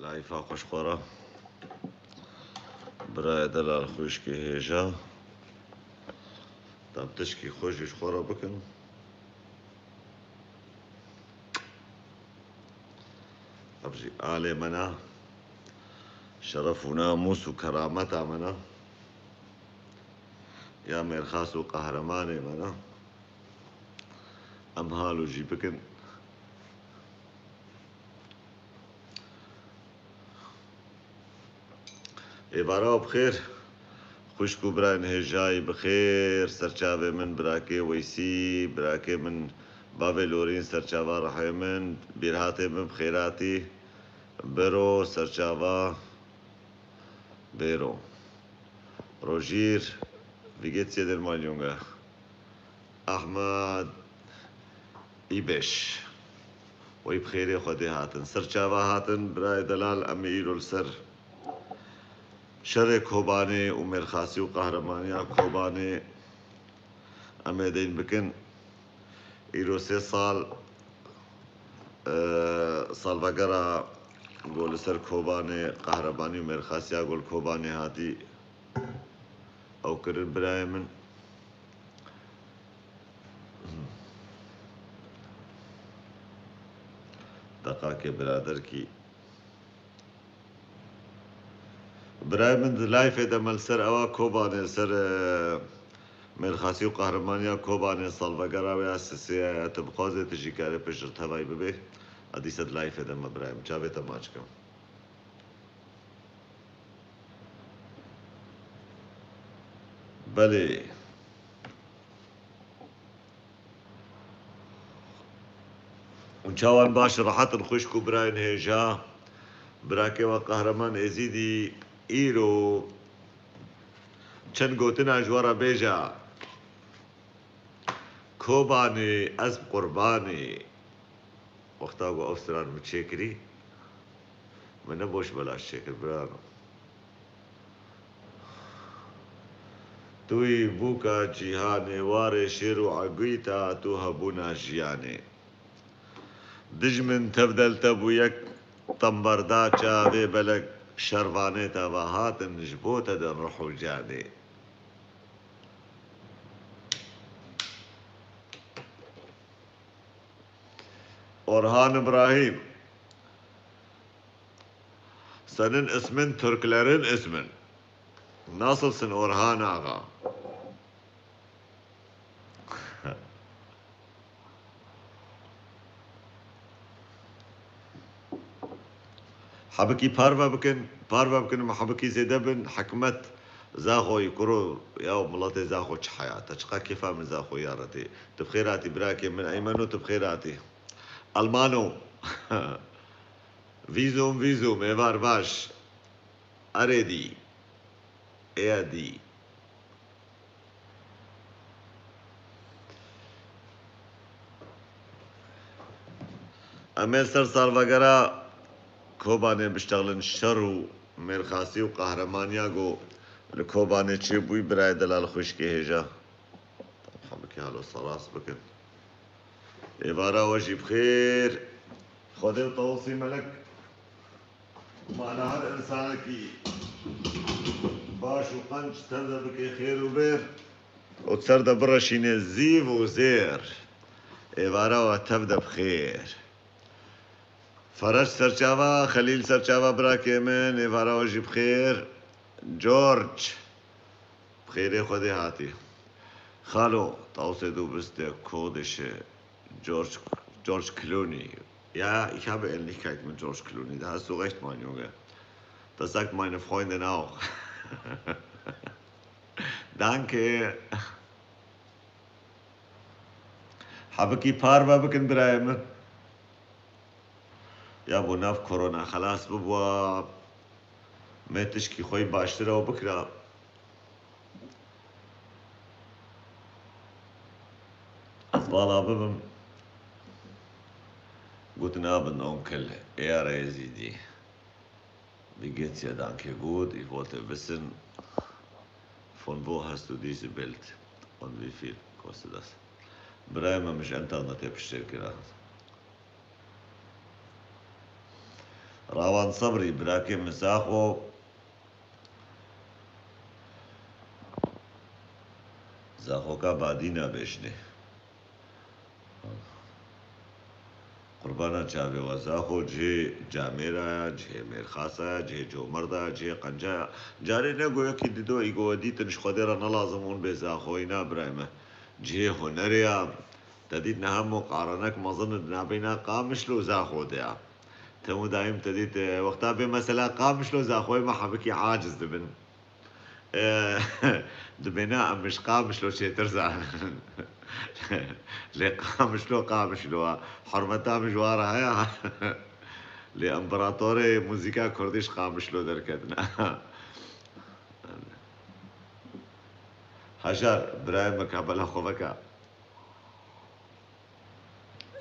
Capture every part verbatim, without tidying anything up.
Layfa xwe ji xwe re. Birayê delal xwişkê hêja. Dem tişkî xwe jî ji xwe re bikin. Ev jî alê me ne. Şeref û namûs û kerameta me ne. Ya mêrxas û qehremanê me ne. Em halo jî bikin. Êvara bi xêr. Xwişk û birayên hêjayî bi xêr. Serçavê min birakê Weysî, birakê min bavê Lorîn, serçava rihê min, bîrhatê min bi xêr hatî. Bero, serçava Bêro. Rojîr, wie geht's dir, mein Junge? Ahmed Îbeş. Wey bi xêrê Xwedê hatin. Serçava hatin, birayê delal, em ê îro li ser şerê Kobanê û mêrxasî û qehremaniya Kobanê em ê deyn bikin. Îro sê sal, e, salvegera ku li ser Kobanê, qehremanî û mêrxasiya ku li Kobanê hatî, ew kirin birayê min. Deqakê biraderkî. Birayê min di layfê de me li ser ewa Kobanê, li ser, e, mêrxasî û qehrimaniya Kobanê salvegera wê ya sisê ye, tu bixwazê tu jî karê pişt tevayî bibê. A dîsa di layfê de me birayê min. Çavê te maç kim. Belê. Û çawan baş rehet in xwişk û birayên hêja, birakê we Qehreman Êzîdî îro çend gotina ji we re bêje. Kobanê ez bi qurbanê. Wexta ku ew stran min çêkirî, min ne boş belaş çêkir, birano. Tu yî bûka cîhanê, warê şêr û egûyta tu hebûna jiyanê. Dijmin tev del te bû yek temberda çavê belek şervanê te ve hatin ji bo te din ruh û canê. Orhan Ibrahim. Senin ismin Türklerin ismin. Nasılsın Orhan Ağa? Hebikî parve bikin, parve bikin, me hebikî zêde bin, hikmet Zaxoyî kuro, ya miletê Zaxo çi heyat e, çiqa kêfa min Zaxo ya retê. Tu bi xêr hatî birakê min, Eymeno, tu bi xêr hatî. Almano. Vîzum, vîzum, êvar baş. Erê dî. Ê dî. Em ê li ser salvegera Kobanê biştexlin, şer û mêrxasî û qehremanîya ku li Kobanê çêbûyî, birayê delal xwişkê hêja. Hemikî halo seras bikin. Êvara we jî bi xêr. Xwedê û Tawusî Melek. Mana her insanekî baş û qenc ser de bike xêr û bêr û ser de bireşîne zîv û zêr. Êvara we tev de bi xêr. Fereş Serçava, Xelîl Serçava birakê min, êvara we jî bi xêr. George, bi xêrê Xwedê hatî. Xalo, Tawusê dû biste, ko dişe. George, George Clooney. Ja, ich habe Ähnlichkeit mit George Clooney. Da hast du recht, mein Junge. Das sagt meine Freundin auch. Danke. Hebikî parve bikin birayê min. Ya bo nav korona xelas bibûa, me tişkî xwe yî baştir ew bikira. Ez vala bibim. Guten Abend, Onkel. Ê ara Êzîdî. Wie geht's dir? Danke, gut. Ich wollte wissen, von wo hast du diese Bild und wie viel kostet das? Birayê me, min ji internetê piştêr kira. Rawan Sebrî, birakê min Zaxo. Zaxoka badîna bêşnê. Qurbana çavê we Zaxo, cihê camêra ya, cihê mêrxasa ya, cihê comerda ya, cihê qenca ya. Carê negoyekî dido îgo we dîtin ji Xwedê re nelazim hûn bê Zaxoyî na birayê me. Cihê hunerê ya. Te dît niha mo qaranek mezin di navbeyna Qamişlo û Zaxo de ya. Temû dayîm te dît, e, wexta bê mesela Qamişlo Zaxoyê me hebikî aciz dibin. E, dibêne em ji Qamişlo çêtir zanin. Lê Qamişlo, Qamişlo a. Hurmeta min ji wan re heye. Lê împeratorê muzîka kurdî ji Qamişlo derketine. Hajar, birayê min ka bela xwe veke.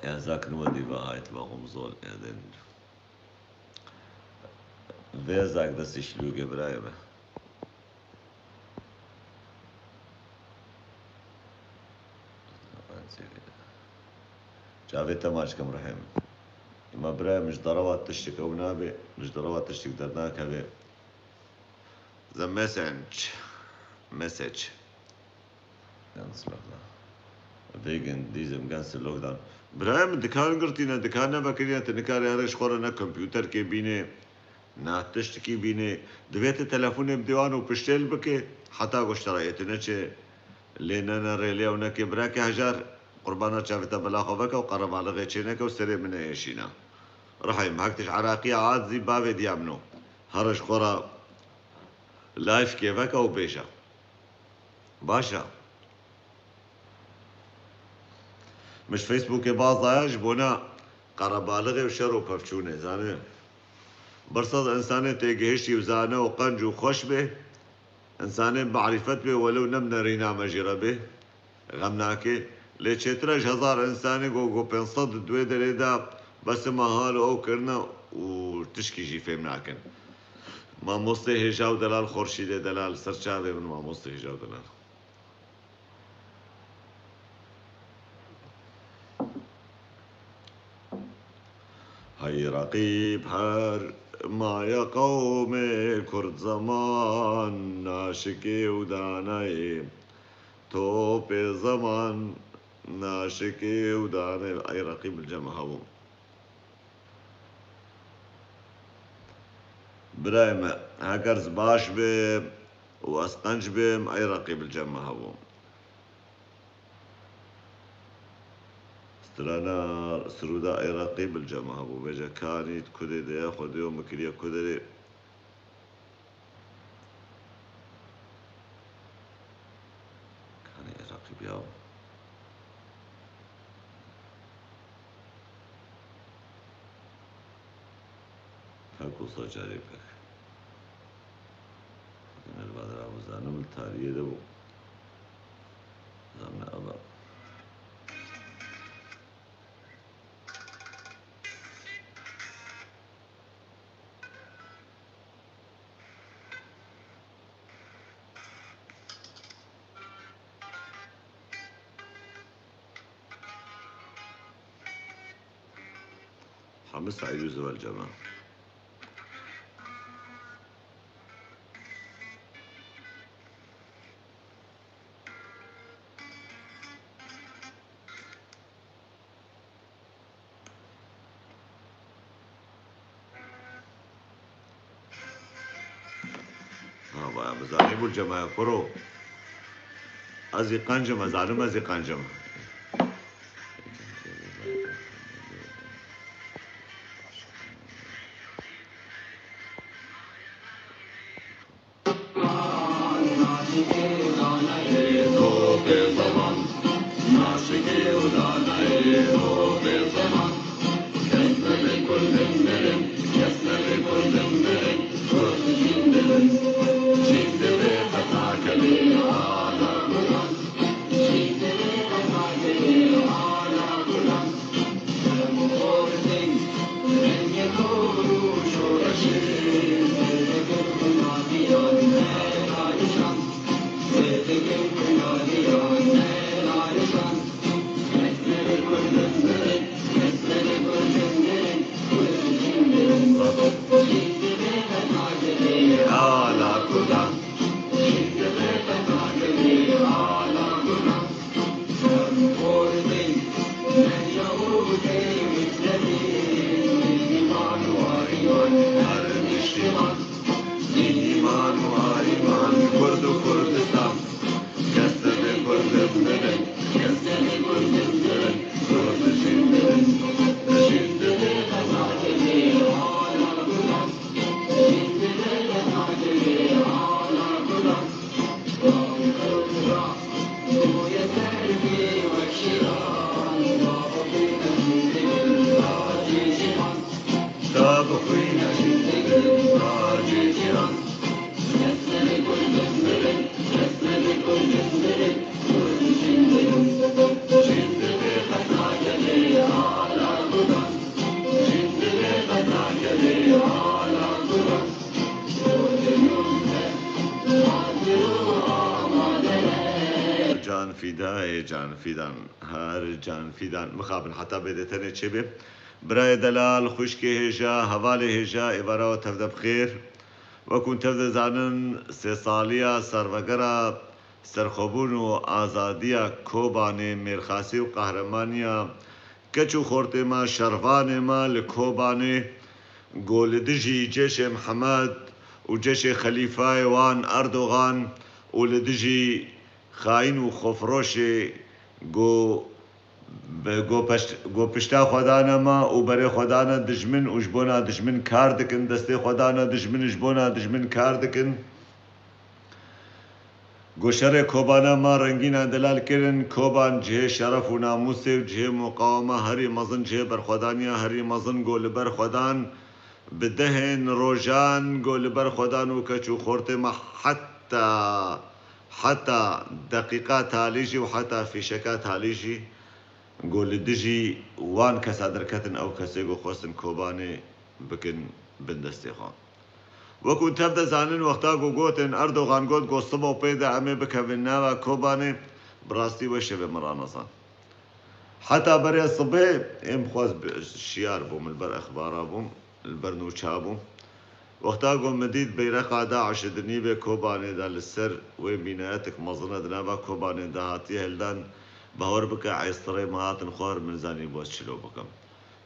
Ya zak niwe dî ve hayt ve xwe min zor erdên. Vê zak destî şilûgê birayê me. Çavê te maç kim rihê min. Îma birayê min ji derewa tiştik ew nabê, ji derewa tiştik dernakeve. The message. Message. Ganz lockdown. Wegen diesem ganzen lockdown. Birayê min dikan girtîne, dikan nevekirîne, tu nikarî here ji xwe re ne kompûterkê bînê, ne tiştikî bînê. Divê tu telefonê bidê wan û piştêl bike, heta goştara yê tu neçe. Lê ne, ne rêlê ew neke. Birakê Hejar, qurbana çavê te bela xwe veke û qerebalixê çê neke û serê min neyêşîne. Rihê min, hek tu ji Iraqiya azî bavê diya min o. Here ji xwe re live kê veke û bêje. Baş e. Min ji Facebookê baz daya ji bona qerebalixê û şer û pevçûnê, zanî. Birsa însanê têgihiştî û zane û qenc û xweş bê, însanê marîfet bê, welew ne bi nerîna me jî re bê, xem nake. Lê çêtir e ji hezar însanê ku, ku pênc sed di wê derê de bes me hal û ew kirine û tişkî jî fêm nakin. Mamostê hêja û delal Xurşîdê Delal, ser çavê min mamostê hêja û delal. Hey reqîb, her maye qewmê kurd zeman naşikê û danayê. Topê zeman naşikê û danayê. Ey reqîb li cem hebû. Birayê me, heger ez baş bim û ez qenc bim, ey reqîb li cem me hebû. Strana, sirûda ey reqîb li cem me hebû. Vêce kanî, kudê de ye, xwedê û min kiriye kuderê. Kanî Iraqî biya. Her ku sa carê pek. Merva dira zanim li tariyê de bû. Zanim ava. Hamiz Eyyûz Welcema. Ha, vay, em zanî bû cemaya kuro. Ez ê qencim, ez zanim, ez ê qencim. Can fîda ê can fîdan, her can fîdan. Mixabin heta bêdê tenê çêbê. Birayê delal, xwişkê hêja, hevalê hêja, êvara we tev de bi xêr. Wekû tev de zanin, sê saliya servegera serxwebûn û azadiya Kobanê, mêrxasî û qehremaniya keç û xortê me, şervanê me li Kobanê, ku li dijî cêşê Mihemed û cêşê xelîfayê wan Erdogan û li dijî xayîn û xwefiroşê ku bi, ku peşt-, ku pişta xwe dane me û berê xwe dane dijmin û ji bona dijmin kar dikin, destê xwe dane dijmin, ji bona dijmin kar dikin. Ku şerê Kobana me rengîna delal kirin, Koban cihê şeref û namûsê û cihê muqawema herî mezin, cihê berxwedaniya herî mezin ku li ber xwe dan, bi dehên rojan ku li ber xwe dan û keç û xortê me heta, heta deqîqa talî jî û heta fîşeka talî jî ku li dijî wan kesa derketin, ew kesê ku xwestin Kobanê bikin bin destê xwe. Wekû tev de zanin, wexta ku gotin, Erdogan got, ku sibo pê de em ê bikevin nava Kobanê, bi rastî wê şevê min ranezand. Heta berê sibê êm xwest bi-, şiyar bûm, li ber exbara bûm, li ber nûça bûm. Wexta ku min dît beyreqa DAIŞ di nîvê Kobanê de li ser wê bînayetek mezin e di nava Kobanê de hatiye hildan, bawer bike êstirê min hatin xwar, min zanî bes çilo bikim.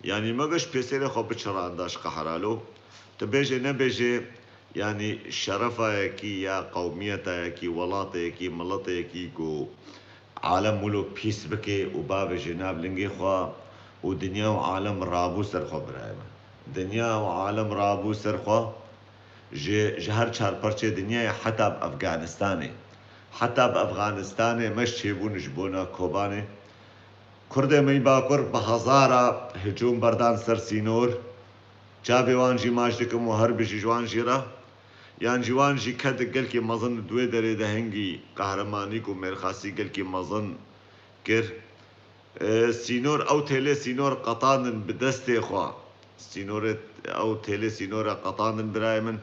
Yanî me giş pêserê xwe biçiranda ji qehralo. Tu bêjê nebêjê, yanî şerefayekî ya qewmiyetayekî, welateyekî, mileteyekî ku alem wilo pîs bike û bavêje nav lingê xwe û dinya û alem rabû ser xwe birayê me. Dinya û alem rabû ser xwe ji, ji her çar perçê dinyayê heta bi Efganistanê. Heta bi Efganistanê me çêbûn ji bona Kobanê. Kurdê me yî Bakur bi hezara hicûm berdan ser sînor. Çavê wan jî maç dikim û her bijî ji wan jî re. Yan jî wan jî kedik gelkî mezin di wê derê de hingî qehremanîk û mêrxasî gelkî mezin kir. E, sînor, ew têlê sînor qetandin bi destê xwe. Sînorê, ew têlê sînora qetandin birayê min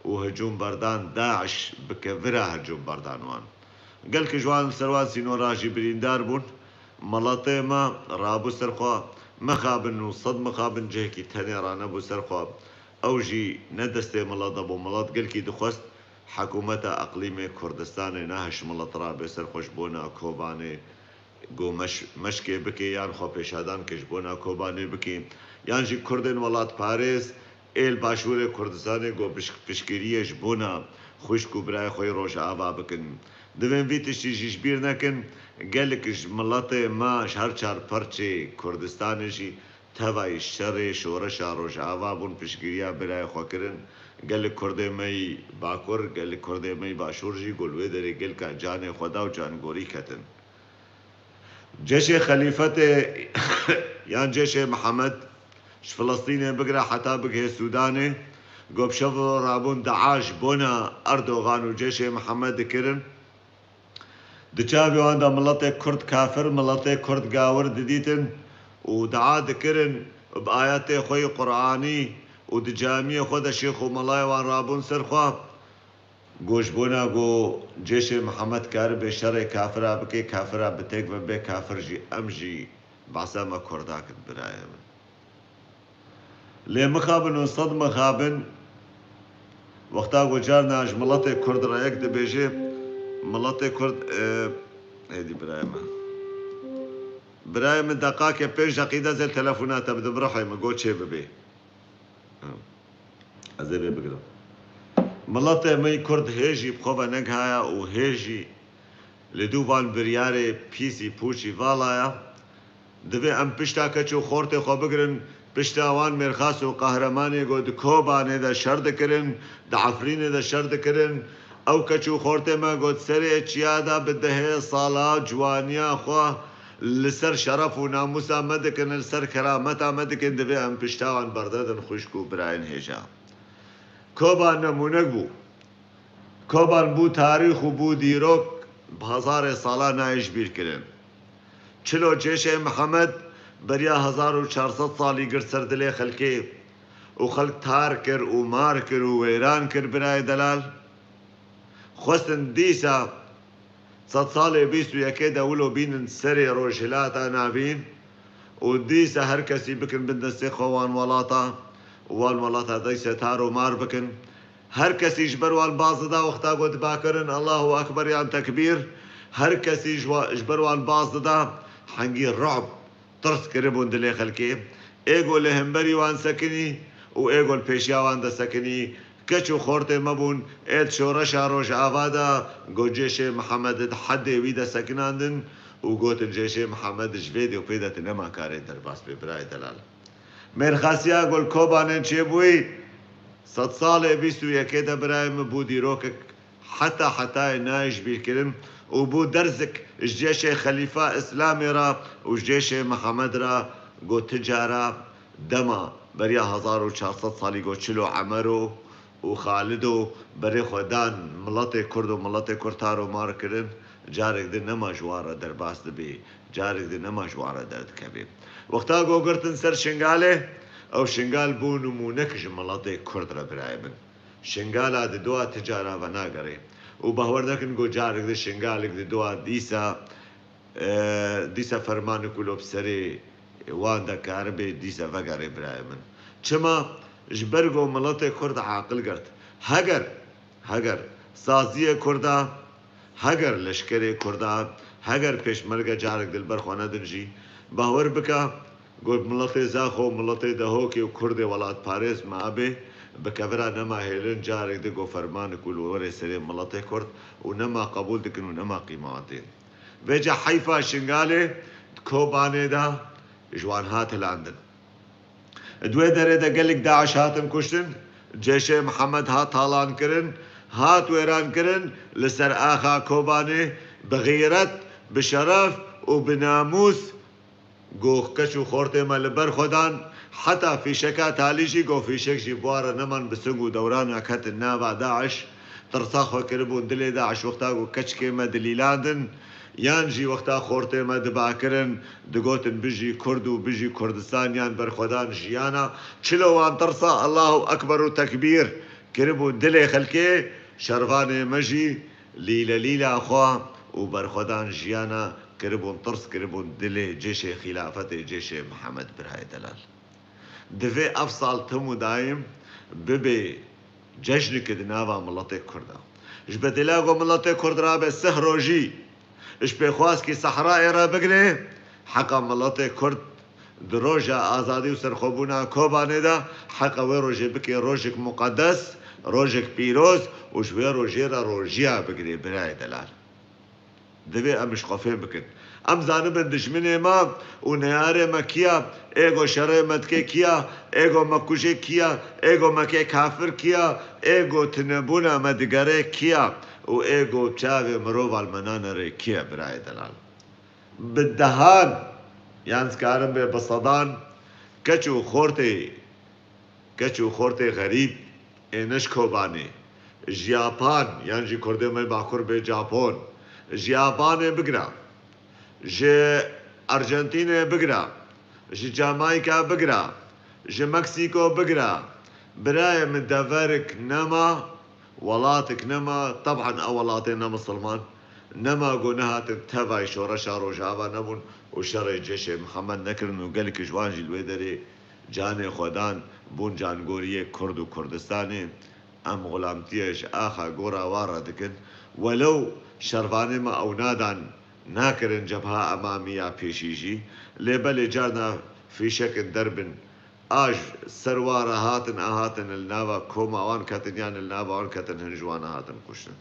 û hicûm berdan DAIŞ bi kevira hicûm berdan wan. Gelkî ji wan li ser wan sînora jî birîndar bûn. Miletê me rabû ser xwe, mixabin û sed mixabin cihekî tenê ranebû ser xwe. Ew jî ne destê milet de bû. Milet gelkî dixwest hikûmeta eqlîmê Kurdistanê ne hiş milet rabe ser xwe ji bona Kobanê. Go meş-, meşkê bike yan xwe pêşadan ke ji bona Kobanê bike, yan jî Kurdên welatparêz ê li Başûrê Kurdistanê go pişk-, piştgiriyê ji bona xwişk û birayê xwe yê Rojava bikin. Divên vî tiştî jî ji bîr nekin, gelek ji miletê me ji her çar perçê Kurdistanê jî tevayî şerê şoreşa Rojava bûn, piştgiriya birayê xwe kirin. Gelek Kurdê me yî Bakur, gelek Kurdê me yî Başûr jî go li wê derê gelka canê xwe da û cangorî ketin. Ceşê Xelîfetê yan Ceşê Mihemed ji Filistînê bigire heta bigihê Sûdanê, go bi şev û roj rabûn dua ji bona Erdogan û Ceşê Mihemed dikirin. Di çavê wan de miletê Kurd kafir, miletê Kurd gawir didîtin û dua dikirin bi ayetê xwe yê Quranî û di camiyê xwe de şêx û melayê wan rabûn ser xwe. Go ji bona ku Ceşê Mihemed karibe şerê kafira bike, kafira bi têk ve bê kafir jî, em jî behsa me Kurda kir birayê min. Lê mixabin û sed mixabin, wexta ku carna ji miletê Kurd re yek dibêje, miletê Kurd, e, êdî birayê min. Birayê min deqakê pênc deqî de zêl telefona te bidim, ruhê min, go çê bibê. Ez ê vê bigirim. Miletê me yî Kurd hê jî bi xwe ve negihaya û hê jî li dû van biryarê pîsî pûçî vala ya. Divê em pişta keç û xortê xwe bigirin, pişta wan mêrxas û qehremanê ku di Kobanê de şer dikirin, di Efrînê de şer dikirin. Ew keç û xortê me ku di serê çiya de bi dehê sala ciwaniya xwe li ser şeref û namûsa me dikin, li ser kerameta me dikin, divê em pişta wan berdedin xwişk û birayên hêja. Koban nemûnek bû. Koban bû tarîx û bû dîrok, bi hezarê sala nayê ji bîr kirin. Çilo cêşê Mihemed beriya hezar û çar sed salî girt ser dilê xelkê û xelk tar kir û mar kir û wêran kir birayê delal. Xwestin dîsa sed salê bîst û yekê de wilo bînin serê Rojhilata Navîn û dîsa her kesî bikin bin destê xwe wan welata û wan welata dîsa tar û mar bikin. Her kesî ji ber wan baz dida wexta ku dibakirin Allahu Ekber yan tekbîr, her kesî ji wa-, ji ber wan baz dida hengî ru'b, tirs kiribûn dilê xelkê. Ê ku li hemberî wan sekinî û ê ku li pêşiya wan de sekinî, keç û xortê me bûn, ê di şoreşa Rojava de ku cêşê Mihemed di hedê wî de sekinandin û gotin cêşê Mihemed ji vê dê û pê de tu nema karê derbas bê, birayê delal. Mêrxasiya ku li Kobanê çêbûyî, sed salê bîst û yekê de birayê min bû dîrokek heta hetayê nayê ji bîr kirin û bû dersek ji cêşê Xelîfa Îslamê re û ji cêşê Mihemed re ku ti cara dema beriya hezar û çar sed salî ku Çilo Emero û Xalido berê xwe dan miletê Kurd û miletê Kurd tar û mar kirin, carek din nema ji wan re derbas dibê, carek din nema ji wan re derdikevê. Wexta ku girtin ser Şingalê, ew Şingal bû nimûnek ji miletê Kurd re birayê min. Şingala di dua ti cara venagere. Û bawer nekin ku carek di Şingalek di dua dîsa, e, dîsa fermanik wilo bi serê wan de karibe dîsa vegere birayê min. Çima? Ji ber ku miletê Kurd aqil girt. Heger, heger saziyê Kurda, heger leşkerê Kurda, heger pêşmerge carek di li ber xwe nedin jî, bawer bike, Got, miletê Zaxo, miletê Dehokê û Kurdê welatparêz me abe, bi kevira nema hêlin carek di got fermanik û li werê serê miletê Kurd û nema qebûl dikin û nema qîma wan tên. Vêca heyfa Şingalê di Kobanê de ji wan hat hilandin. Di wê derê de gelek DAIŞ hatin kuştin, cêşê Mihemed hat talan kirin, hat wêran kirin, li ser axa Kobanê bi xîret, bi şeref û bi namûs Gox keç û xortê me li ber xwe dan, heta fîşeka talî jî, gox fîşek jî bi wan re neman, bi sing û dewrana ketin nava DAIŞ, tirsa xwe kiribûn dilê DAIŞ wexta ku keçikê me dilîlandin, yan jî wexta xortê me dibakirin, digotin bijî Kurd û bijî Kurdistan yan berxwedan jiyana, çilo wan tirsa Allahu Ekber û tekbîr kiribûn dilê xelkê, şervanê me jî lîle lîla xwe û berxwedan jiyana kiribûn tirs, kiribûn dilê cêşê xîlafetê, cêşê Mihemed birayê delal. Divê ev sal tim û daîm bibe cejneke di nava miletê Kurd de. Ji bedêla ku miletê Kurd rabe sih rojî, ji pêxwaskî Sehrayê re bigire, heqa miletê Kurd di roja azadî û serxwebûna Kobanê de, heqa wê rojê bike rojek muqedes, rojek pîroz û ji wê rojê re rojiya bigire birayê delal. Divê em ji xwe fêm bikin. Em zanibin dijminê me û neyarê me kiya, ê go şerê me dike kiya, ê go me kuje kiya, ê go me ke kafir kiya, ê go tunebûna me digere kiya û ê go çavê mirova li me nanere kiya birayê delal. Bi dehan, yan dikarin bê bi sedan, keç û xortê Keç û xortê xerîb ê ne ji Kobanê, ji Yapan yan jî Kurdê me Bakur bê Japon, ji Yapanê bigira, ji Arjantînê bigira, ji Jamayka bigira, ji Meksîko bigira, birayê min deverik nema, welatik nema, teb'an ew welatê ne misilman, nema ku nehatin tevayê şoreşa Rojava nebûn û şerê cêşê Mihemed nekirin û gelek ji wan jî li wê derê canê xwe dan, bûn cangoriyê Kurd û Kurdistanê. Em xulamtiyê ji axa gora wan re dikin. Welew şervanê me ew nadan nakirin Cebha Emamî ya pêşî jî, lê belê carna fîşekin derbin a ji ser wan re hatin, a hatin li nava koma wan ketin yan li nava wan ketin hin ji wan hatin kuştin.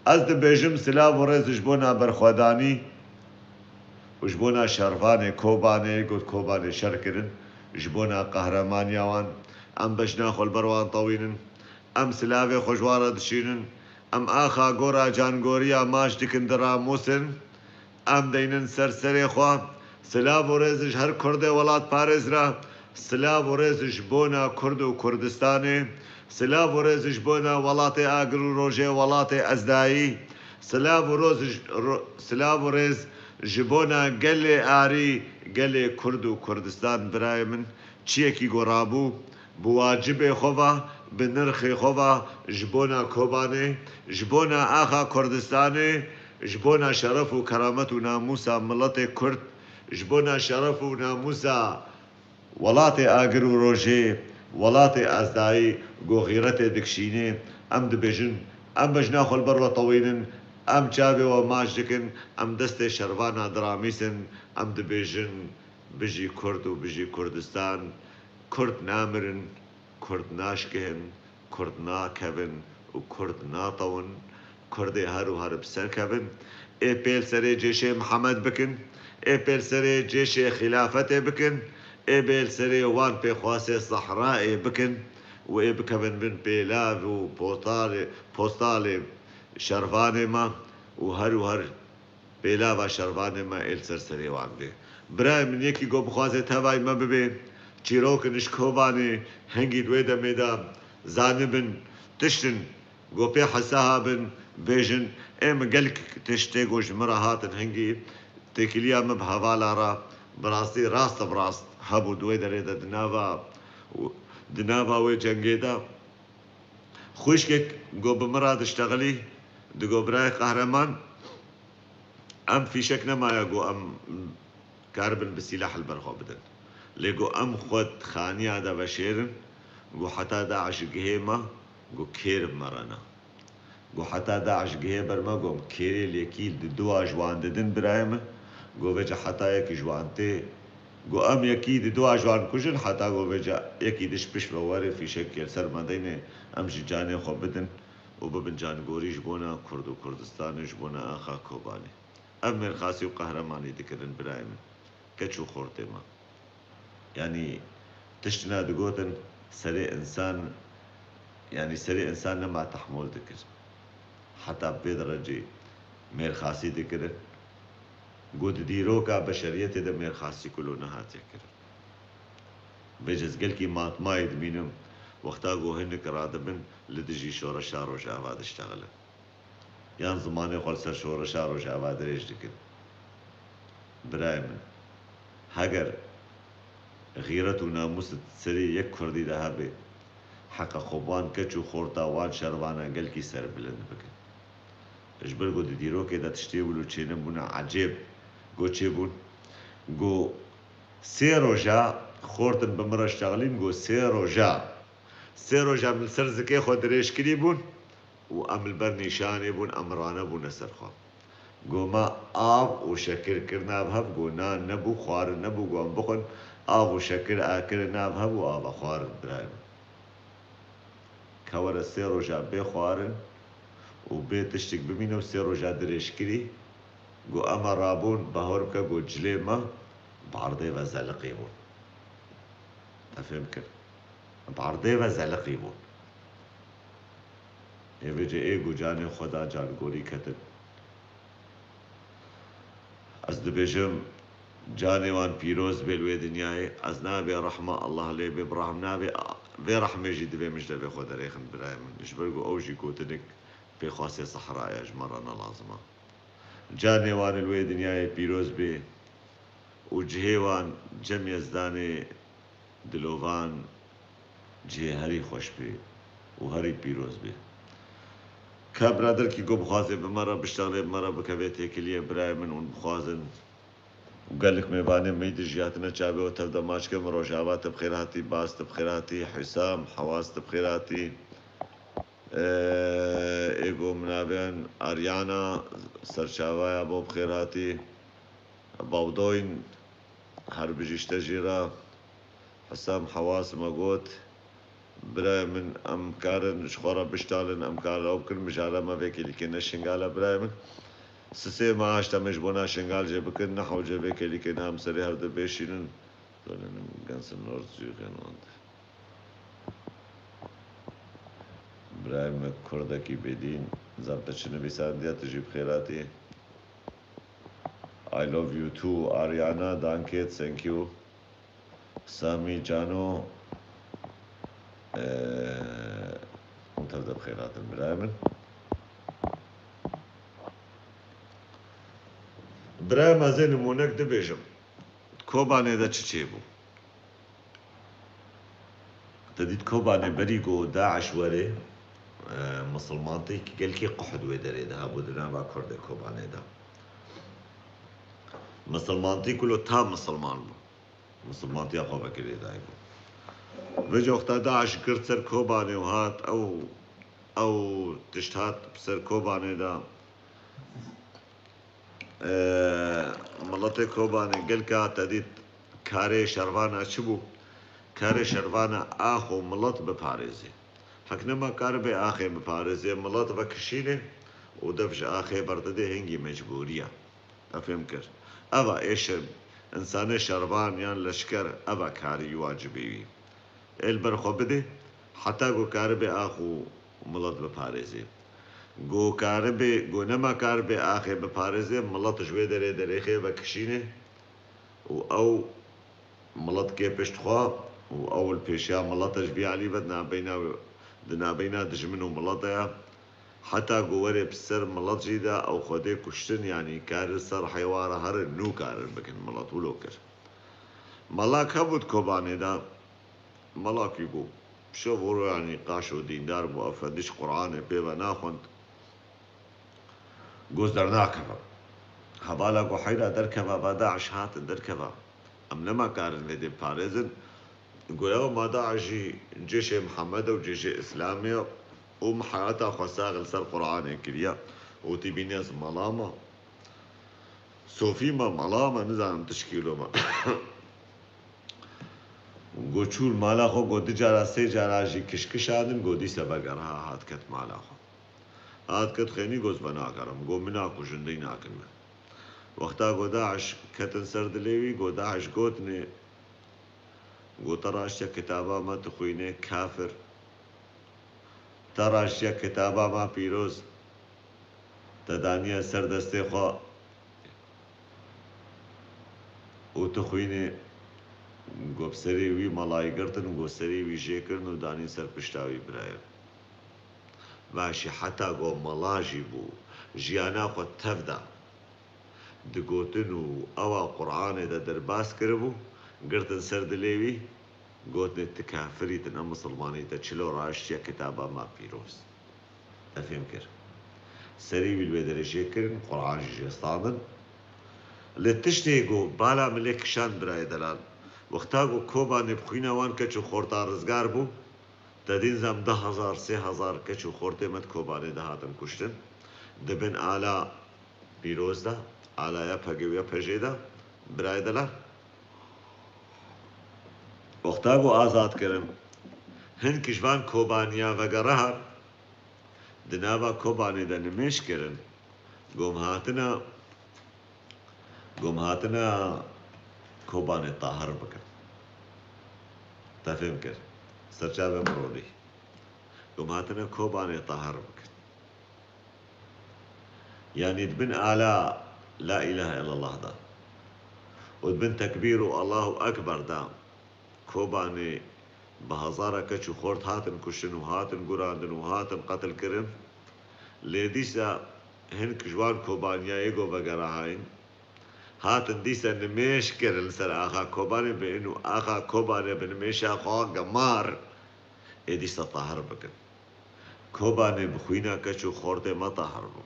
Ez dibêjim silav û rêz ji bona berxwedanî û ji bona şervanê Kobanê, got Kobanê şer kirin, ji bona qehremanîya wan, em bejna xwe li ber wan tewînin, em silavê xwe ji wan re dişînin, em axa gora cangoriya maç dikin, diramûsin, Em deynin ser serê xwe. Silav û rêz ji her Kurdê welatparêz re. Silav û rêz ji bona Kurd û Kurdistanê. Silav û rêz ji bona welatê agir û rojê, welatê ezdayî. Silav û roz ji, ro-, silav û rêz ji bona gelê arî, gelê Kurd û Kurdistan, birayê min. Çiyekî ku rabû, bi wacibê xwe ve, bi nirxê xwe ve ji bona Kobanê, ji bona axa Kurdistanê, ji bona şeref û keramet û namûsa miletê Kurd, ji bona şeref û namûsa welatê agir û rojê, welatê ezdayî ku xîretê dikişînê, em dibêjin, em bejna xwe li ber we tewînin, em çavê we maç dikin, em destê şervana diramîsin, em dibêjin, bijî Kurd û bijî Kurdistan. Kurd namirin, Kurd naşkihin, Kurd nakevin û Kurd natewin. Kurdê her û her bi ser kevin. Ê pê li serê cêşê Mihemed bikin, ê pê li serê cêşê xîlafetê bikin, ê bê li serê wan pêxwasê Sehrayê bikin û ê bikevin bin pêlav û potalê, postalê şervanê me û her û her pêlava şervanê me ê li ser serê wan bê. Birayê min, yekî ku bixwaze tevayî me bibê, çîrokin ji Kobanê, hingî di wê demê de zanibin, tiştin ku pê hesa habin, bêjin, ê min gelek tiştê ku ji min re hatin hingî têkiliya min bi hevala re bi rastî rast bi rast hebû di wê derê de di nava, di nava wê cengê de. Xwişkek ku bi min re diştexilî, digo, birayê Qehreman, em fîşek nemaye ku em karibin bi sîlah li ber xwe bidin. Lê ku em xwe di xaniya de veşêrin, ku heta DAIŞ gihê me, ku kêr bi me re ne. Ku heta DAIŞ gihê ber me, ku em kêrê li yekî di dua ji wan didin, birayê min, ku vêca heta yekî ji wan tê, ku em yekî di dua ji wan kujin, heta ku vêca yekî diş pişt ve were fîşekê li ser me deyne, em jî canê xwe bidin û bibin cangorî ji bona Kurd û Kurdistanê, ji bona axa Kobanê. Ev mêrxasî û qehremanî dikirin, birayê min, keç û xortê me. Yanî tiştina digotin, serê însan, yanî serê însan nema tehmûl dikir. Heta bi vê derecê mêrxasî dikirin. Ku di dîroka beşeriyetê de mêrxasî kulo nehatiye kirin. Vêca ez gelkî matmayê dimînim, wexta ku hinek radibin li dijî şoreşa Rojava diştexilin. Yan zimanê xwe li ser şoreşa Rojava dirêj dikin. Birayê min, heger xîret û namûs di serê yek Kurdî de hebe, heqa xwe bi wan keç û xorta wan şervana gelkî serbilind bikin. Ji ber ku di dîrokê de tiştê wilo çênebûne ecêb, ku çêbûn, ku sê roja xortin bi min re ştexilîn, ku sê roja, sê roja min li ser zikê xwe dirêj kirî bûn û em li ber nîşanê bûn, em ranebûne ser xwe. Go me av û şekir kir nav hev, go nan nebû, xwarin nebû, go em bixwin, av û şekir akir nav hev û ava xwarin, birayê min. Kewere sê roja bê xwarin û bê tiştik bimîne û sê roja dirêjkirî, go ema rabûn, bahor bike, go cilê me bi erdê ve zeliqî bûn. Te fêm kir? Bi erdê ve zeliqî bûn. Ê vêce ê ku canê xwe da, cangorî ketin. Ez dibêjim, canê wan pîroz bê li wê dinyayê. Ez nabê rehma Allah lê bê, bi rehm nabê, vê rehmê jî divê min ji devê xwe derêxin, birayê min. Ji ber ku ew jî gotinik pêxwasê sehra ye, ji me re ne lazim e. Canê wan li wê dinyayê pîroz bê û cihê wan cem Yezdanê dilovan cihê herî xweş bê û herî pîroz bê. Ka biraderkî ku bixwaze bi me re biştexlê, bi me re bikeve têkiliyê, birayê min, hûn bixwazin û gelek mêvanê me yî dijî hatine çavê we tev de maç ke, min Rojava te bi xêr hatî, Bas te bi xêr hatî, Hîsam, Hewas te bi xêr hatî. Ê, ê ku min navên Aryana, serçavaya bo bi xêr hatî. Bawdoyn, her bijî ji te jî re. Hesam Hewas me got, birayê min, em karin ji xwe re biştalin, em karin ew bikin, mijara me vê kêlîkê ne Şingal e, birayê min. Sisê me aşta me ji bona Şingal jê bikin, ne hewce vê kêlîkê ne em serê hev de bêşînin. Dönünüm ganzen Nordzügen und Birayê me, kurdekî bêdîn, zam te çi nivîsandiye, tu jî bi xêr hatî. I love you too, Ariana, danke, thank you. Sami Cano, eee, hûn tev de bi xêr hatin, birayê min. Birayê me zê nimûnek dibêjim. Kobanê de çi çêbû? Te dît Kobanê berî ku DAIŞ were, e, misilmantî gelkî qehd wê derê de hebû di nava Kurdê Kobanê de. Misilmantî kulo ta misilman bû. Misilmantiya xwe vekirî dayî bû. Vêca wexta DAIŞ girt ser Kobanê û hat ew, ew tişt hat ser Kobanê de. Ee, miletê Kobanê gelka te dît karê şervana çi bû? Karê şervana ax û milet biparêzê. Hek nema karibê axê biparêzê, milet vekişînê û dev ji axê berdidê hingî mecbûriya. Te fêm kir. Eva êşe insanê şervan yan leşker eva karî wacibê wî. Ê li ber xwe bidê, heta ku karibê ax û milet biparêzê. Ku karibê, ku nema karibê axê biparêzê, milet ji wê derê derêxê vekişînê û ew milet kê pişt xwe û ew li pêşiya milet e ji vî alî ve di nabeyna, di nabeyna dijmin û milet de ye. Heta ku were bi ser milet jî de ew xwedê kuştin, yanî kar li ser heywa re herin nû karin bikin milet wilo kir. Melak hebû di Kobanê de, melakî bû. Şev û royanî qaşo dîndar bû, efendî ji Qur'anê pê ve naxwend. Goz dernakeve. Hevala ku heyra derkeve, va DAIŞ hatin derkeve. Em nema karin vê dê parêzin. Goya ma DAIŞ jî cêşê Mihemed e û cêşê Îslamê ye û min heyata xwe sax li ser Qur'anê kiriye. Û tî bîne ez mela me. Sofî me, mela me, nizanim tişkîlo me. Go çû mala xwe, go du cara, sê cara jî kişkişandin, go dîse vegeriha hat ket mala xwe. Hat ket xênî, go ez venagerim, go min nakujin, dey nakin min. Wexta go DAIŞ ketin ser dilê wî, go DAIŞ gotinê, go te raştiya kitaba me dixwînê, kafir. Te raştiya kitaba me pîroz te daniye ser destê xwe û tu xwînê, go bi serê wî melayî girtin, go serê wî jê kirin û danîn ser pişta wî birayê. Vaşî heta go mela jî bû, jiyana xwe tev da. Digotin û ewa Qur'anê de derbas kiribû, girtin ser dilê wî, gotinê, tu kafirî, tu ne misilmanî, te çilo raştiye kitaba me pîroz. Te fêm kir. Serî wî li wê derê jê kirin, Qur'an jî jê standin. Lê tiştê ku bala min lê kişand birayê delal, wexta ku Kobanê bi xwîna wan keç û xorta rizgar bû, te dîn zam deh hezar, sê hezar keç û xortê me di Kobanê de hatin kuştin. Di bin ala pîroz de, ala YPG û YPJ'ê de, birayê delal. Wexta ku azad kirin, hin ji van Kobaniya vegerihan, di nava Kobanê de nimêj kirin, gom hatina, gom hatina Kobanê tahir bikin. Te fêm kir. Serçavê min ronî. Gom hatine Kobanê tahir bikin. Yanî di bin ala La ilahe illallah da û di bin tekbîr û Allahu Ekber da Kobanê bi hezara keç û xort hatin kuştin û hatin gurandin û hatin qetil kirin. Lê dîsa hin ji wan Kobaniyayê go vegerahayîn, hatin dîsa nimêj kirin li ser axa Kobanê, bi inu axa Kobanê bi nimêja xwe gemar ê dîsa tahir bikin. Kobanê bi xwîna keç û xortê me tahir bû.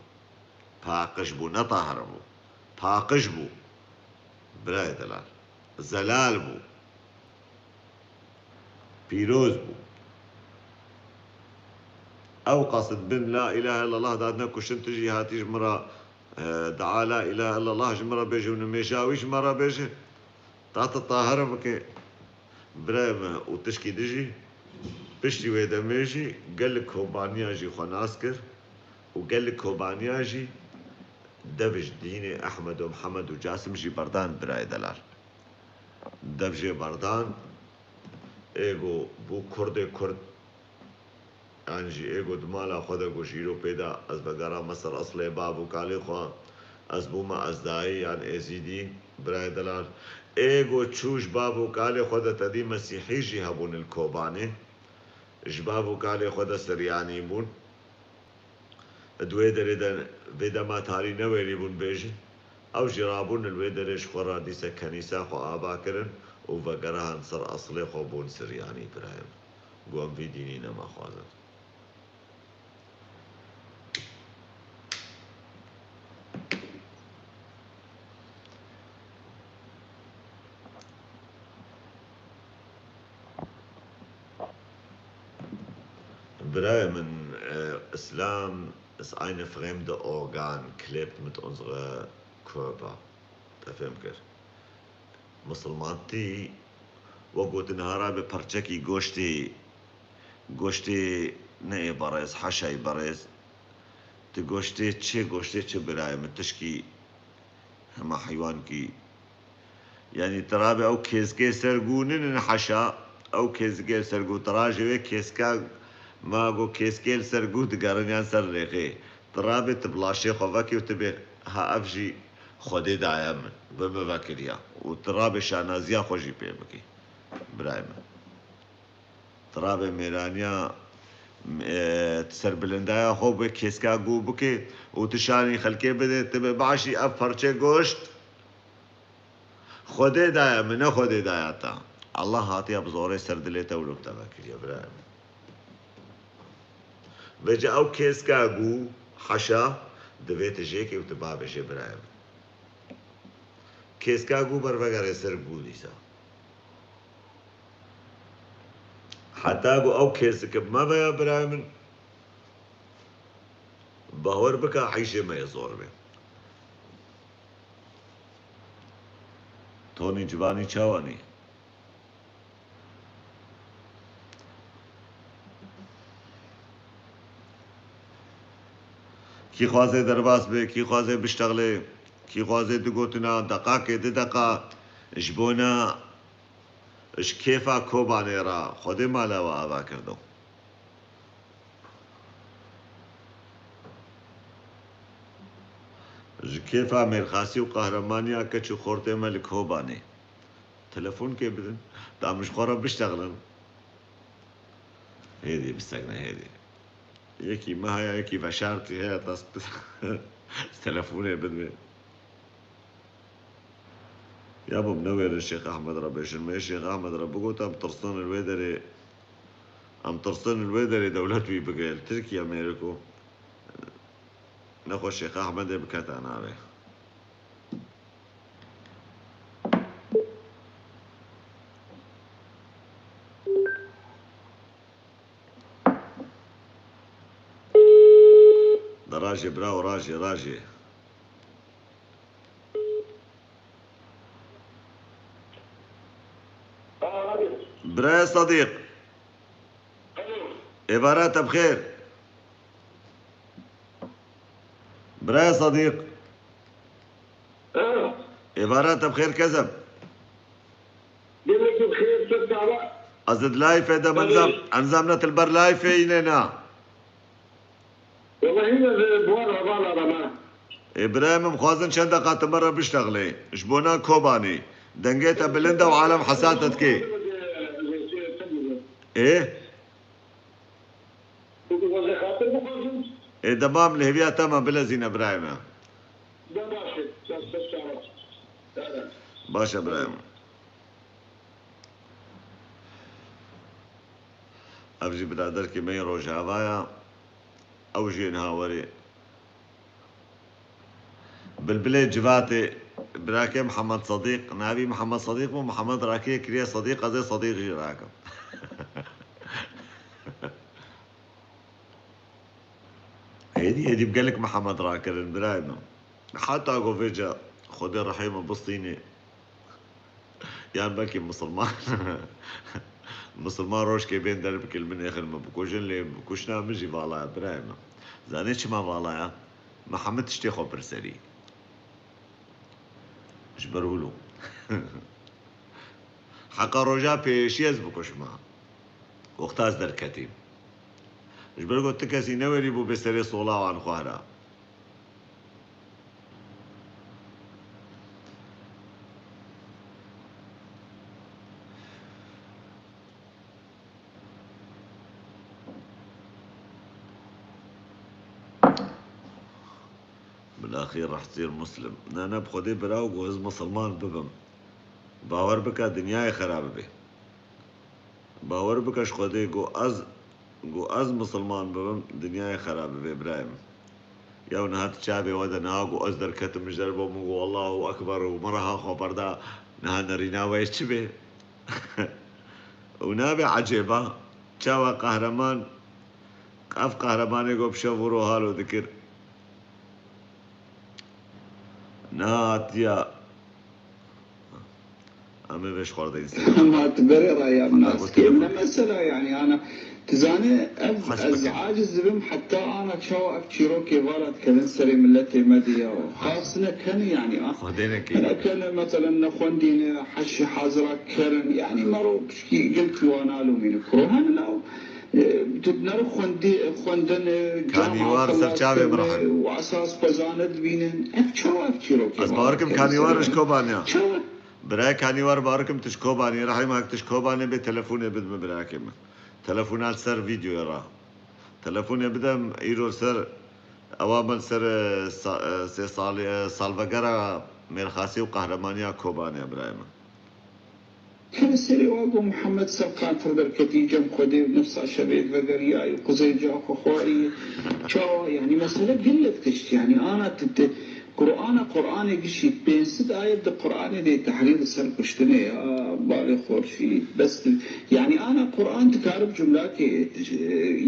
Paqij bû, ne tahir bû. Paqij bû. Birayê delal. Zelal bû. Pîroz bû. Ew qas di bin La ilahe illallah de hatine kuştin, tu jî hatî ji min re, e, dua La ilahe illallah ji min re bêje û nimêja wî ji me re bêje. Ta tu tahir bike. Birayê me û tişkî din jî, piştî wê demê jî gelek Kobaniya jî xwe nas kir û gelek Kobaniya jî dev ji dînê Ehmed û Mihemed û Casim jî berdan birayê delal. Dev jê berdan, ê go bû Kurdê Kurd, yan jî ê go di mala xwe de go ji îro pê de ez vegerame ser eslê bav û kalê xwe, Ez bûme Ezdayî yan Êzîdî, birayê delal. Ê go çû ji bav û kalê xwe de tedî Mesîhî jî hebûn li Kobanê. Ji bav û kalê xwe de Siryanî bûn. Di wê derê de vê dema tarî newêrî bûn bêjin. Ew jî rabûn li wê derê ji xwe re dîse kenîsa xwe ava kirin û vegerihan ser eslê xwe bûn Siryanî birayê min. Go em vî dînî nemaxwazin. Birayê min, e, Islam ist eine fremde Organ, klebt mit unsere Körper. Te fêm kir. Misilmantî, wek gotin, hara bi parçekî goştê, goştê ne ê berêz, haşa yê berêz. Tu goştê çi, goştê çi birayê min, tişkî hema heywankî. Yanî tu rabê ew kêzkê ser gû ninin haşa, ew kêzkê ser gû, tu rajê wê kêzka, ma go kêzkê li ser gû digerin yan ser rêxê. Tu rabê tu bi laşê xwe vekî û tu bê, ha ev jî Xwedê daye min, bi min vekiriya. Û tu rabê şanaziya xwe jî pê bikî. Birayê min. Tu rabê mêraniya, e, serbilindaya xwe bi kêska gû bike û tu şanî xelkê bide, tu bê başî ev parçe goşt Xwedê daye min, ne Xwedê daye te. Allah hatiye bi zorê ser dilê te û li te vekiriye, birayê min. Vêca ew kêska gû, haşa, divê tu jêkê û tu bavêjê, birayê min. Kêska gû bervegere ser gû dîsa. Heta ku ew kêsik bi me ve ya, birayê min, bawer bike, heyşê me yê zor be. Tonî civanî çawa nî? Kî xwaze derbas be, kî xwaze biştexle, kî xwaze du gotina, deqakê, du deqa ji bona ji kêfa Kobanê re Xwedê mala we ava kirdo. Ji kêfa mêrxasî û qehremaniya keç û xortê me li Kobanê. Telefonkê bidin, da min ji xwe re biştexlin. Hêdî, bistexne hêdî. Yekî me heye, yekî veşartî heye, da telefonê bidin. Ya bo, em newêrin Şêx Ehmed re bêjin. Me Şêx Ehmed re bigot, em tirsin li wê derê, em tirsin li wê derê dewlet wî bike, li Tirkiye, Amerîko. Nexwe Şêx Ehmedê bikete navê. De rajê birawo, rajê, rajê. Birayê Sedîq. Êvara te bi xêr. Birayê Sedîq. Êvara te bi xêr kezem. Gelekî bi xêr, tu çawa? Ez di layfê de, em nizam, em nizam ne tu li ber layfê yî ne na. Wellahî ez bi wan hevala re me. Ê birayê min, xwazin çend deqa tu me re biştexlê. Ji bona Kobanê. Dengê te bilind e û alem hesa te dike. Ê? Ê demam li hêviya te me, bilezîne birayê me. De baş e. Baş e birayê min. Ev jî biraderkê me yê Rojava ya. Ew jî niha werê. Bilbilê Civatê, birakê Mihemed Sedîq, navî Mihemed Sedîq bû, Mihemed Rakê kiriye Sedîq, ez ê Sedîq jî rakim. Hêdî, hêdî bi gelek Mihemed rakirin, birayê min. Heta ku vêca Xwedê rehê min bistînê. Yan belkî misilman, misilman rojkê bên derbikê li min êxin min bikujin, lê bikuştina min jî vala ye, birayê min. Zanê çima vala ye? Mihemed tiştê xwe pir serî. Ji ber wilo. Heqa roja pêşî ez bikuşma. Wexta ez derketîm. Ji ber ku ti kesî newêrî bû bê serê sola wan xwara. Laxî rehsîr Muslim. Ne, ne, bi Xwedê bira û got ez misilman bibim. Bawer bike dinyayê xera bibe. Bawer bike ji Xwedê got ez, got ez misilman bibim, dinyayê xera bibe birayê min. Ya niha tu çavê we de niha got ez derketim ji derve min got Allahu Ekber û min reha xwe berda, niha nerîna we çi bê? Û nabe ecêba, çawa qehreman, ev qehremanê got bi şev û ro halo dikir. Niha hatiya. Em ê vê ji xwe re deyîn ser. Ama tu berê raya min nas kêm. Ne mesela yani ana, tu zane ev ez aciz dibim heta ana çawa ev çîrokê vala dikevin serê milletê me de ya. Xas ne kenî yani. Xwedê nekî. Ne kenî mesela ne xwendî ne heşî hazira kerin. Yani mero pişkî gilkî wana lomîni kuro. Hani law E, tu nere xwendî-, xwendin, e, Kanîwar ser çavê min re. Û esas xwezane dibînin. Ev çawa ev çîrokê? Ez bawer kim Kanîwar ji Kobanê ya. Çawa? Birayê Kanîwar bawer kim tu ji Kobanê. Rehîm hak tu ji Kobanê bê telefonê bid min birayekê min. Telefona li ser vîdyoya ra. Telefonê bidem îro ser ewa min ser, e, sa-, e, sê salê, e, salvegera mêrxasî û qehremanîya Kobanê birayê min. Kere serê wa got Muhammed ser qatir derketî cem Xwedê û nefsa şevê vegeriyayî û qizê ca xwe xwarî. Çawa? Yani mesele gelek tişt. Yani ana tu, tu Qur'ana, Qur'anê gişî pênc sed ayet di Qur'anê de tehrîr li ser kuştinê ya balê xorşî. Bes tu, yani ana Qur'an dikarib cumlakê,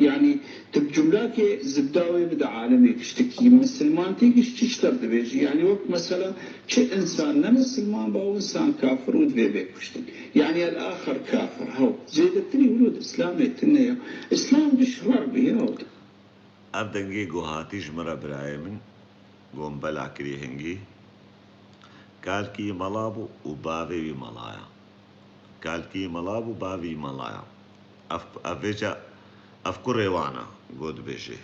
yani tu bi cumlakê zibda wê bide alemê giştikî. Misilmantî giş çi ji te dibêjî? Yani wek mesela Çi insan ne misilman be û insan kafir û divê bê kuştin. Yani el axir kafir. Haw. Zêdetirî wilo di Îslamê tune ya. Îslam giş rar bû ya. Ev dengê ku hatî ji min re birayê min, got bela kirî hingî. Kalkî mala bû û bavê wî mala ya. Kalkî mala bû, bavî mala ya. Ev, ev vêca, ev kurê wan e, got dibêjê.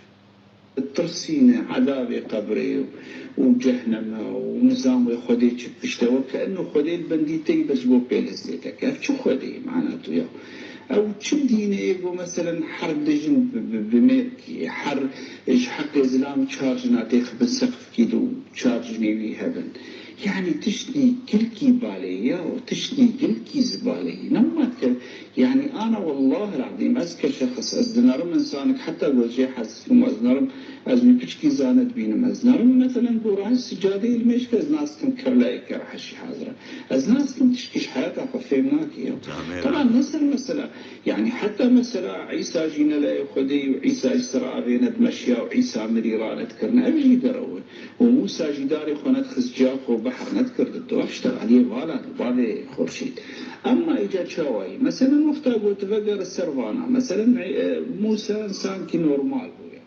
Tirsîne, edabê qebrê û cehneme û nizamê Xwedê çi pişt e, weke eno Xwedê li bendî tey bes bo pê lezzeteke. Ev çi Xwedê ye, mana tu ya? Ew çi dînê ye ku meselen her dijin bi, bi, bi mêrkî, her ji heqê zilam çar jina têxibin seqfkî de û çar jinê wî hebin? Yani tiştî gilkî balê ye ya, tiştî gilkî zibalê ye. Nema dike, yani ana wellahil azîm, ez ke şexs, ez dinerim insanek heta ku ez jê hez dikim, ez nerim, ez wî piçkî zane dibînim, ez nerim, meselen, ku rahî sicadeyê li mêj ke ez nas dikim, kevlayê ke reheşî hazir e. Ez nas dikim tişkî ji heyata xwe fêm nake ya. Camêr. Teban ne ser mesela, yani heta mesela Îsa jî ne layê Xwedê û Îsa ji ser avê ne dimeşiya û Îsa mirî rane dikirine, ev jî derew e. Û Mûsa jî darê xwe nedixist ciya xwe û behr nedikir, di doh ji tevaliyê vala di bavê Xurşîd. Emma îca çawa yî? Meselen wexta got vegere ser vana. Meselen, e, Mûsa insankî normal bûye.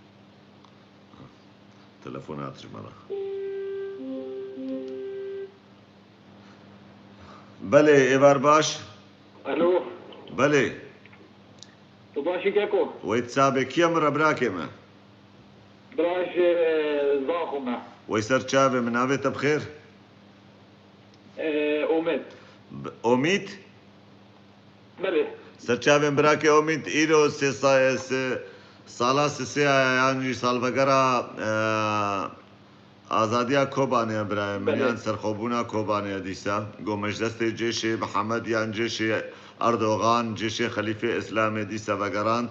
Telefon hat ji me re. Belê, êvar baş. Alo. Belê. Tu baş î keko? Wey tu çavê kî ye min re birakê me? Bira ji, e, Zaxo me. Wey ser çavê min, navê te bi xêr? E, Omid. B-, Omîd? Belê. Ser çavên birakê Omîd, îro sê sa-, sê-, sala sisê ya yan jî salvegera, e, Azadiya Kobanê ye birayê min, Belê. Yan serxwebûna Kobanê ye dîsa. Got me ji destê cêşê Mihemed yan cêşê Erdogan, cêşê Xelîfê Îslamê dîsa vegerand.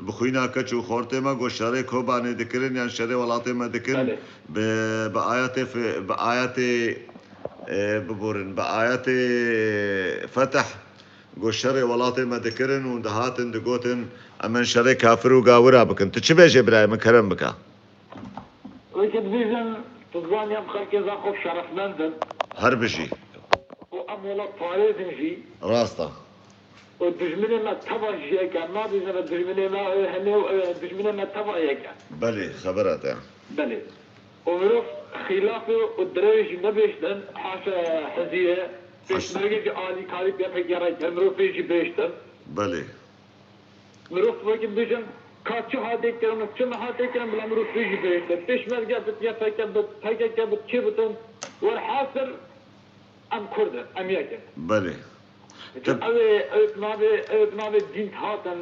Bi xwîna keç û xortê me got şerê Kobanê dikirin yan şerê welatê me dikin. Belê. Bi, bi ayetê fi-, bi ayetê, e, biborin, bi ayetê fetih got şerê welatê me dikirin û dihatin digotin em ên şerê kafir û gawira bikin. Tu çi bêjê birayê min kerem bike? Weke dibêjin, tu zanî em xelkê Zaxo şerefmend in. Her bijî. Û em welat parêz in jî. Rast e. Û dijminê me teva jî yek e. Em nabêjin me dijminê me, ew hene û, ew dijminê me teva yek e. Belê, xebera te. Belê. Û mirov xîlafê û direwê jî nebêjtin, haşa hizî ye. Haşa. Pêşmerge jî alîkarî pê pê gerek e. Mirov pê jî bêjtin. Belê. Mirov wekî bibêjin, ka çi hatê kirin û çi nehate kirin, bila mirov pê jî bihişte. Pêşmerge bit, Y P G bit, P K K bit, kê bitin, werhasil em Kurd in, em yek in. Belê. Ew ê, ew ê bi navê, ew ê bi navê dîn hatin,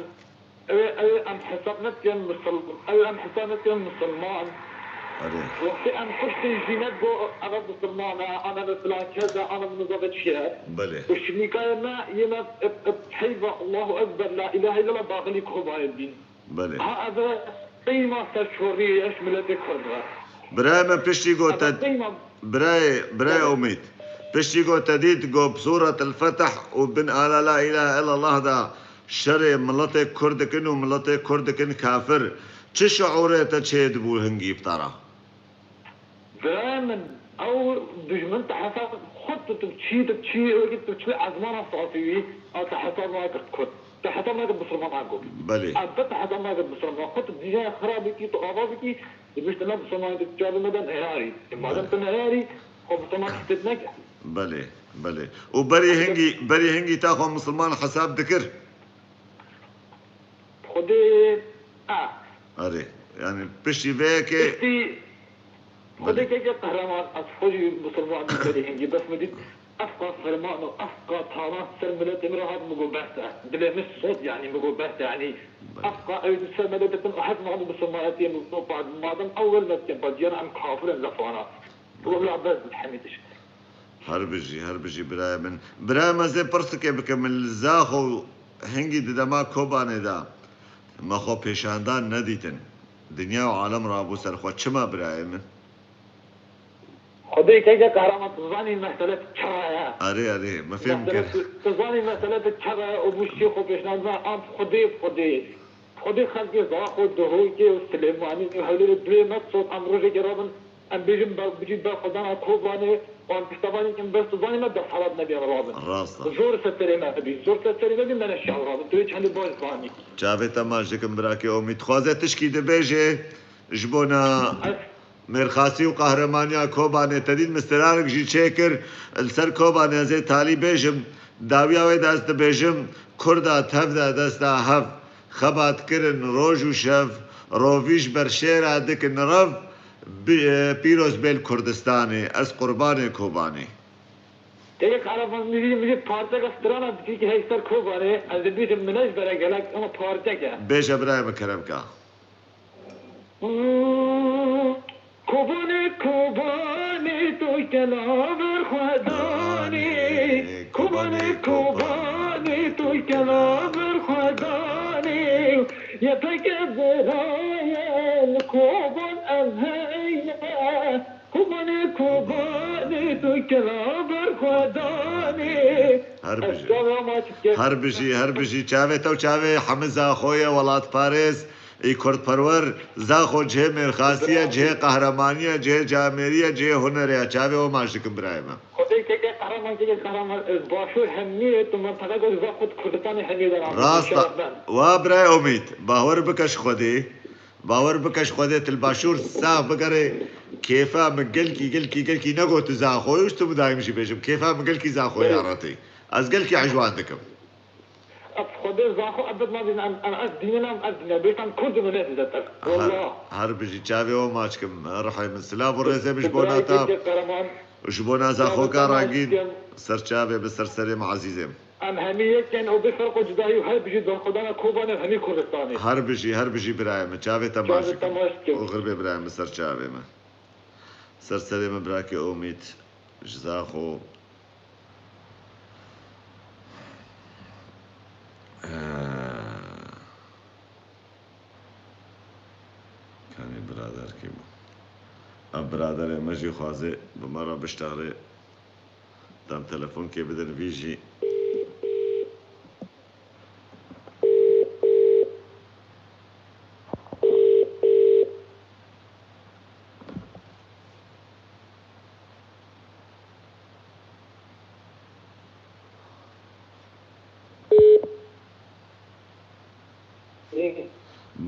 ew ê, ew ê em hesab nedikin misil-, ew ê em hesab nedikin misilman. Erê. Wextê em piştî jî ne go, eve bisilman e, an eve filan kes e, an eve nizave çi ye. Belê. Û şirnîkayê me yê me ep, ep, heyva, Allahu Ekber, la ilahe illallah, baxilî Kobanê dîn. Belê. Ha eve qeyma serçorî ye ji miletê Kurd re. Birayê me piştî go Eve te, qeyma birayê, birayê Belê. Omîd. Piştî go te dît go bi Sûretil Fetih û bin ala la ilahe illallah da şerê miletê Kurd dikin û miletê Kurd dikin kafir. Çi şiûrê te çê dibû hingî bi te re? Birayê min, ew dijmin te hesab xwe tu, tu çî, tu çî, wekî tu çi ezmana safî wî, a te hesab nakir Kurd. Te hesab nakir bisilman a got. Belê. Ebet te hesab nakir bisilman. Xwe tu dîjayê xira bikî, tu ava bikî, tu biştine bisilman, tu çavê me de neyarî. E, madem Belê. tu neyarî, xwe bisilman tespît neke. Belê, belê. Û berî hingî, berî hingî te xwe misilman hesab dikir? Xwedê, a. Erê, yani piştî vê yekê Piştî Belê. Xwedê keke qehreman, ez xwe jî misilman bûm berî hingî, bes min dît, efqa ferman û efqa talan ser miletê min re hat, min got, bes e. Dilê min sot, yani, min got, bes e, yani. Belê. Efqa ew ser miletê min hez nabe misilmanetiyê min got, bad, madem ew wel me dikin, bad, diyana em kafir in, zefana. Belê. Wela bes bû, hemî tişt. Her bijî, her bijî birayê min. Birayê me zê pirsikê bikim, min li Zaxo hingî di dema Kobanê de me xwe pêşandan nedîtin. Dinya û alem rabû ser xwe. Çima birayê min? Xwedê keke qehraman, tu zanî mesele çi ye? Erê, erê, me fêm Mesele kir. tu, tu zanî mesele tu çi ye û bû çi xwe pêşandan, an Xwedê, Xwedê. Xwedê xelkê Zaxo, Duhokê û Silêmanî û Hewlêrê divê me sot em rojekê rabin, em bêjin ber, bicî berxwedana Kobanê û em piştevanî kin, bes tu zanî me desthilat nebî em rabin. Rast e. Zor ser serê me bî, zor ser serê me bî, me neşiya rabin. Tu yê çendê baş zanî. Çavê te maç dikim birakê Omîd. Dixwaze tişkî dibêje ji bona Ez mêrxasî û qehremaniya Kobanê. Te dît min stiranek jî çêkir. Li ser Kobanê ez ê talî bêjim. Dawiya wê de ez dibêjim, Kurda tev de desta hev. Xebat kirin roj û şev, rovî ji ber şêra dikin rev, bi-, e, pîroz bê li Kurdistanê, ez qurbanê Kobanê. Têkê qehreman, min jî, min jî parteke strana dikî ki hey ser Kobanê, ez dibêjim min ne ji bere gelek, ama parteke. Bêje birayê min kerem ka. Kobanê, Kobanê, toy kela ber xwe danê. Kobanê, Kobanê, toy kela ber xwe danê. Yepeke birayên Koban ev heyne. Kobanê, Kobanê, toy kela ber xwe danê. Her bijî. Her bijî, her bijî. Çavê te û çavê hemî Zaxoyê welatparêz. Ê kurdperwer, Zaxo cihê mêrxasî ye, cihê qehremanî ye, cihê camêrî ye, cihê hunerê ye. Çavê we maç dikim birayê me. Xwedê keke qehreman, keke qehreman, ez başûr hemî ye, tu menteqe got Zaxo, tu Kurdistanê hemî de Rast e. Şeref ben. Wa birayê Omîd, bawer bike ji Xwedê. Bawer bike ji Xwedê, tu li başûr sax bigere. Kêfa min gelkî, gelkî, gelkî negot tu Zaxo yî, û ji tu min dayim jî bêjim. Kêfa min gelkî Zaxo ya retî. Ez gelkî ejwan dikim. Ez Xwedê Zaxo ebed nabînim, em, em ev dîne ne, em ev dîne bêtan Kurd û ne zêdetir. Her, Wallah. Her bijî çavê we maç kim, ruhê min. Silav û rêzê min ji bona te. Ji bona Zaxoka rengîn, ser çavê bi ser serê min ezîzê min. Em hemî yek in û bê ferq û cudahî û her bijî berxwedana Kobanê û hemî Kurdistanê. Her bijî, her bijî birayê min. Çavê te maç kim. Û xirbê birayê min ser çavê min. Ser serê min birakê Omîd, ji Zaxo. Ee, kanê birader kê bû? Ev biraderê me jî xwaze bi me re biştexre. Dem telefonkê bidin vî jî.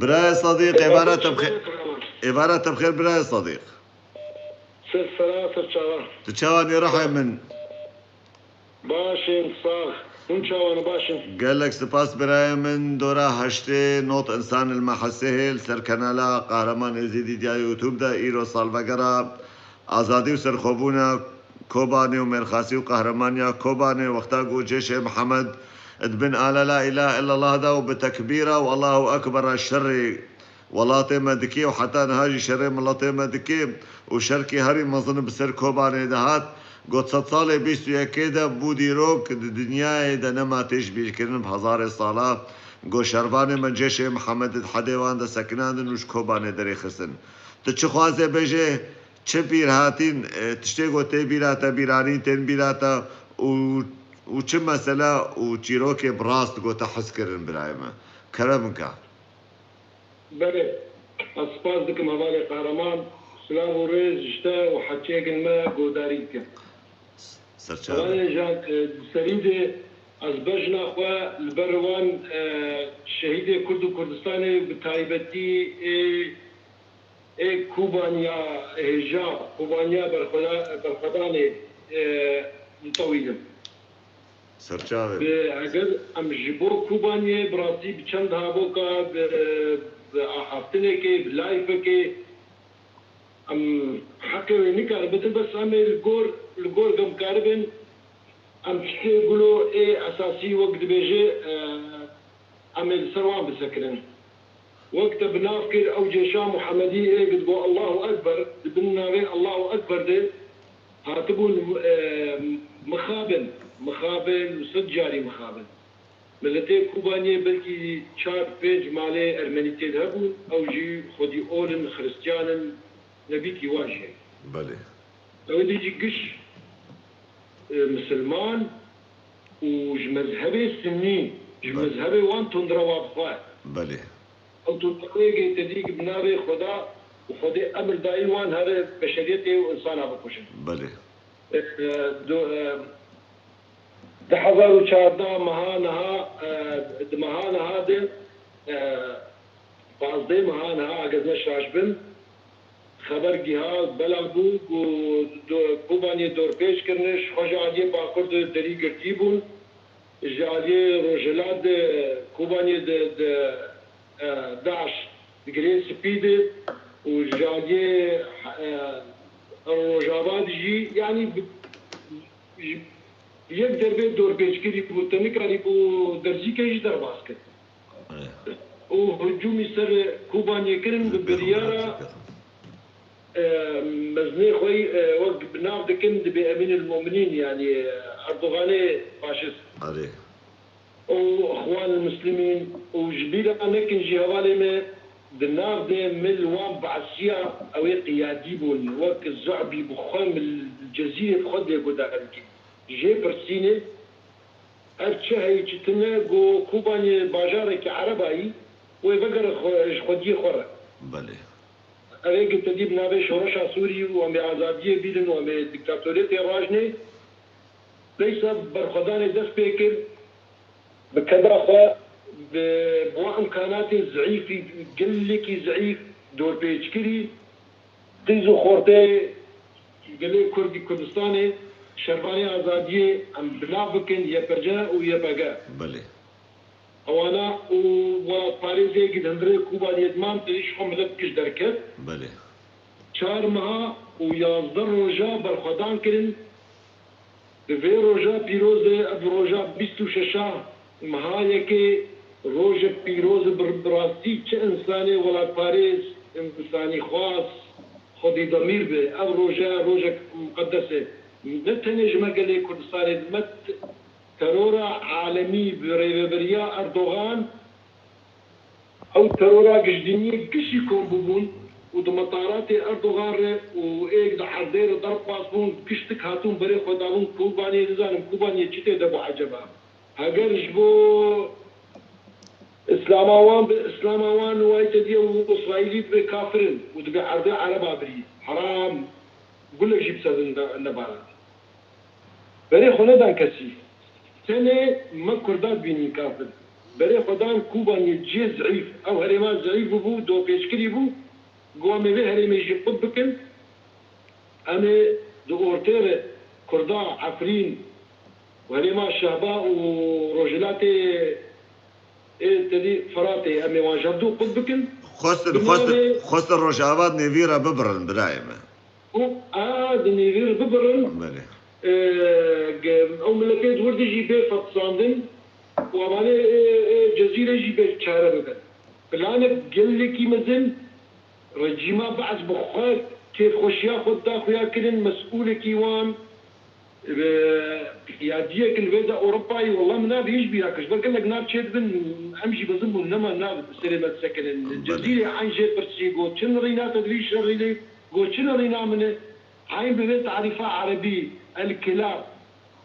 Birayê Sedîq, êvara te bi xêr, êvara te bi xêr birayê Sedîq. Ser sera, ser çava. Tu çawa nê ruhê min? Baş in, sax. Hûn çawa ne, baş in? Gelek spas birayê min. Dora heştê not insan li me hesê hê li ser kanala Qahraman Êzidî diya YouTube de îro salvegera azadî û serxwebûna Kobanê û mêrxasî û qehremanîya Kobanê wexta ku cêşê Mihemed di bin ala la îlahe illallah de û bi tekbîra û Allahu Ekber re şerê welatê me dikê û heta niha jî şerê miletê me dikê û şerkê herî mezin bi ser Kobanê de hat. Got, sedsalê bîst û yekê de bû dîrok, di dinyayê de nema tê ji bîrkirin bi hezarê sala. Got, şervanê me ceşê Mihemed di hedê wan de sekinandin û ji Kobanê derêxistin. Tu çi xwazê bêjê, çi bîr hatîn, e, tiştê ku tê bîra te, bîranîn tên bîra te û, û çi mesele û çîrokê bi rast ku te hez kirin birayê me? Kerem bike. Belê. Ez spas dikim hevalê Qehreman. Silav û rêz ji te û heçiyegin me guhdarî dikim. Serçavê. Hevalê Jan, e, di serî de ez bejna xwe li ber wan, e, şehîdê Kurd û Kurdistanê bi taybetî ê, ê Kobaniya hêja, Kobaniya berxweda-, berxwedanê, e, ditewînim. Serçavê. Bi, eger em ji bo Kobaniyê bi rastî bi çend havoka, bi, bi axaftinekê, bi layfekê, em heqê wê nikarin bidin, bes em ê li gor, li gor gemkaribin, em tiştê gulo ê esasî wek dibêje, e, em ê li ser wan bisekinin. Wek te bi nav kir, ew cêşa Muhemedî ê digot Allahu Ekber, di bin navê Allahu Ekber de hatibûn, e, mixabin, mixabin û sed carî mixabin. Miletê Kobaniyê belkî çar pênc malê Ermenî tê de hebûn, ew jî xwedî ol in, Xiristiyan in, nebîkî wan jî heye. Belê. Ew dî jî giş, e, misilman û ji mezhebê Sinnî, ji Belê. mezhebê wan tundrewa bi xwe. Belê. Ew tundrewayê te dî bi navê Xweda û Xwedê emir dayî wan here beşeriyetê û insana bikujin. Belê. E, e, du, e, du hezar û çardeh meha niha, e, di meha niha de, e, pazdeh meha niha, eger ez ne şaş bim, xeber giha, bela bû ku do-, Kobaniyê dorpêç kirine, ji xwe ji aliyê Bakur de derî girtî bûn, ji aliyê Rojhilat de Kobaniyê de, de, e, DAIŞ digirê spî de û ji aliyê, e, Rojava de jî, yanî bi, ji yek derbê dorpêçkirî bû, te nikarîbû derzîkê jî derbas kir. Û hicûmî ser Kobaniyê kirin bi biryara, e, mezinê xwe, e, wek bi nav dikin dibê Emîn el Muminîn, yanî, e, Erdoganê faşist. Erê. Û Ixwan el Muslimîn û ji bîra nekin jî hevalê me di nav de me li wan Beesiya ew ê qiyadî bûn, wek Zu'bî bi xwe min li Cezîrê bi xwe dê guhdarî kir. Jê pirsînê, ev çi heyî çi tune, got, Kobaniyê bajarekî erebayî, wê vegere xwe, ji xwediyê xwe re. Belê. Ev ê ku te dî bi navê şoreşa Sûrî û em ê azadiyê bînin û em ê diktatoriyetê rajnê. Leysa berxwedanê dest pê kir, bi keda xwe, bi, bi wan imkanatê zeîfî, gelekî zeîf, dorpêçkirî, qîz û xortê gelê Kurdî Kurdistanê, şervanê azadiyê em bi nav bikin Y P C û Y P G. Belê. Ewana û welatparêzê gi di hundirê Kobaniyê diman, tê ji xwe milet giş derket. Belê. Çar meha û yazdeh roja berxwedan kirin. Di vê roja pîroz de, ev roja bîst û şeş a meha yekê, rojek pîroz e, bi, bi rastî çi însanê welatparêz, însanîxwaz, xwedî demîr be. Ev roje rojek muqedes e. Ne tenê ji me gelê Kurdistanê, me t-, terora alemî bi rêveberiya Erdogan, ew terora gijdîniyê giş jî kom bûbûn û di metaratê Erdogan re û êk di erdê re derbas bûn, giş tik hatûn berê xwe dabûn Kobaniyê, nizanim Kobaniyê çi tê de bû eceba. Heger ji bo Îslama wan bi, Îslama wan wayî te diye û Îsraîlî dibe kafir in û dibe erdê Ereba birî. Heram gulek jî bi ser ne, nebarat. Berê xwe nedan kesî. Tenê me Kurda dibînîn kafir. Berê xwe dan Kobaniyê cihê zeîf. Ew herêma zeîf bûbû, dopêçkirî bû. Got, em ê vê herêmê jî qut bikin. Em ê di ortê re Kurda, Efrîn û herêma Şehba û rojhilatê ê tedî Firatê, em ê wan ji hevdû qut bikin. Xwestin, Bi xwestin, navê xwestin Rojava di nêvî re bibirin, birayê me. Û a di nêvî re bibirin. Belê. E, ge-, ew miletê di wir de jî bê fetisandin û evanê, e, e, Cezîrê jî bê çare bibin. Planek gelekî mezin, rejîma Be'es bi xwe kêfxweşiya xwe da xuya kirin, mesûlekî wan, e, qiyadiyek li vê de Ewropayê, wela min navê hîç bîra kir. Ji ber gelek nav çêdibin, em jî mezin bûn, nema nav serê me disekinin. Belê. Cezîrê eyn jê pirsî, got, çi nirîna te di vî şerî de? Got, çi nirîna min e? Eyn bi vê tarîfa erebî, el kilab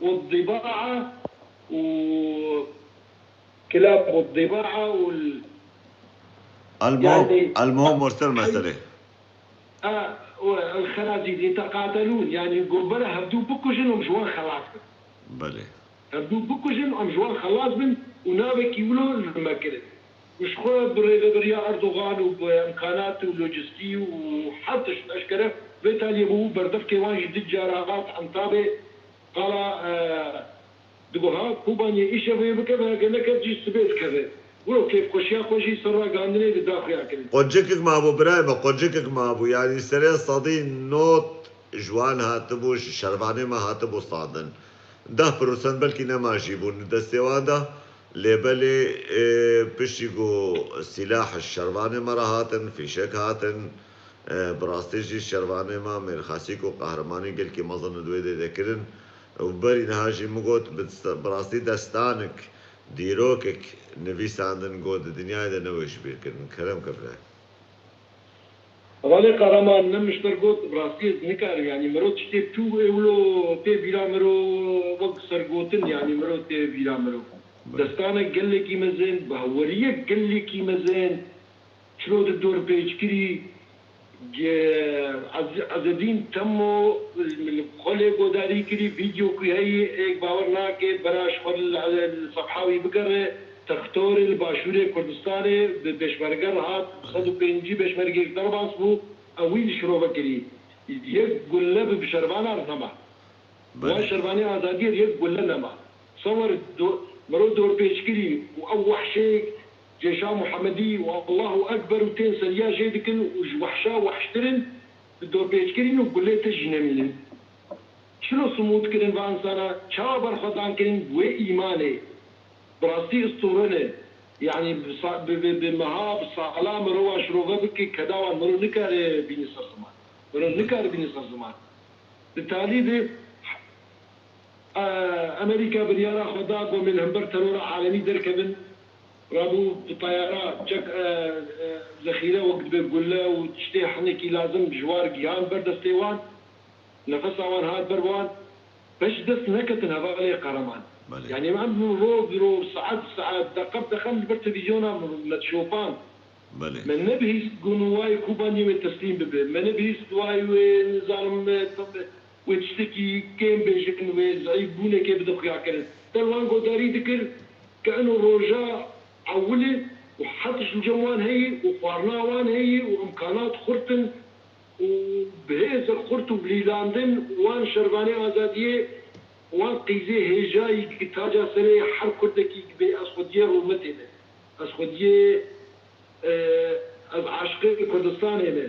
û dibaa û kilab û dibaa û l-, Elmuhim, yani, elmuhim, westel meselê. A, o, el-xenazîr, yeteqatelûn, yani, got, bere hevdû bikujin û em ji wan xelas bin. Belê. Hevdû bikujin, em ji wan xelas bin û navekî wilo li me kirin. Û ji xwe bi rêvebiriya Erdogan û bi imkanat û lojistî û her tişt eşkere vê taliyê bû, berdevkê wan jî du cara hat Entabê, qala, e, digot, ha, Kobaniyê îşev wê bikeve, heke neket jî sibê dikeve. Wilo kêfxweşiya xwe jî ser ragihandinê li da xuya kirin. Quncikek mabû birayê me, quncikek mabû. Yanî serê sedî nod ji wan hatibû, ji şervanê me hatibû standin. Deh prosent belkî nema jî bûn li destê wan de. Lê belê, e, piştî ku sîlah ji şervanê me re hatin, fîşek hatin, e, bi rastî jî şervanê me mêrxasî ku qehremanî gelkî mezin li wê dê dekirin. Û berî niha jî min got, bi, bi rastî destanek, dîrokek nivîsandin ku di dinyayê de newê ji bîr kirin. Kerem ke bire. Hevalê Qehreman, ne min ji te re got, bi rastî ez nikarim, yanî miro tiştê tu ê wilo tê bîra miro wek sergotin, yanî miro tê bîra miro. Belê. Destanek gelekî mezin, baweriyek gelekî mezin, çilo di dorpêçkirî, ge-, Ez-, Ezedîn Temo, li xwe lê godarî kirî, vîdeo ku heyî, êk bawer nake, bera ji xwe li, li sefha wî bigere, Textorê li başûrê Kurdistanê bi pêşmerge re hat, sed û pêncî pêşmergeyek derbas bû, ew wî li şirove kirî. Yek gulle bi, bi şervana re nema. Wan Belê. Şervanê azadiyê re yek gulle nema. Sewar do-, miro dorpêçkirî û ew wehşê Cêşa Muhemedî û Allahu Ekber û tên seriya jê dikin û ji wehşa wehştir in, bi dorpêçkirîn û gulê te jî nemînin. Çilo simût kirin va insana, çawa berxwedan kirin wê îmanê? Bi rastî istûre ne. Yanî bi sa-, bi, bi, bi meha, bi sala mirovan şirove bike, keda wan miro nikare bîne ser ziman. Miro nikare bîne ser ziman. Di talî de, e, Amerîka biryara xwe da ku em ê li hember terora alemî derkevin. Rabû bi tayara çek, e, e, zexîre wek dibe gulle û tiştê hinekî lazim ji war gihan ber destê wan. Nefesa wan hat ber wan. Pêş dest neketin hevalê Qehreman. Belê. Yanî em roj bi roj, saet bi saet, deqe bi deqe em ji ber televîzyona me dişopand. Belê. Me nebihîst ku wayê Kobaniyê wê teslîm bibe. Me nebihîst wayê wê, nizanim, e, wê tiştekî kêm bêjin, wê zeîfbûnekê bide xuya kirin. Te li wan godarî dikir ke ino roja ewil e û hetiş li cem wan heye û xwarina wan heye û imkanat xurt in û bi hêz xurt û bi lîlandin wan şervanê azadiyê, wan qîzê hêjayî ki taca serê her kurdekî bê, ez xwediyê rûmetê me. Ez xwediyê e, ez aşiqê Kurdistanê me.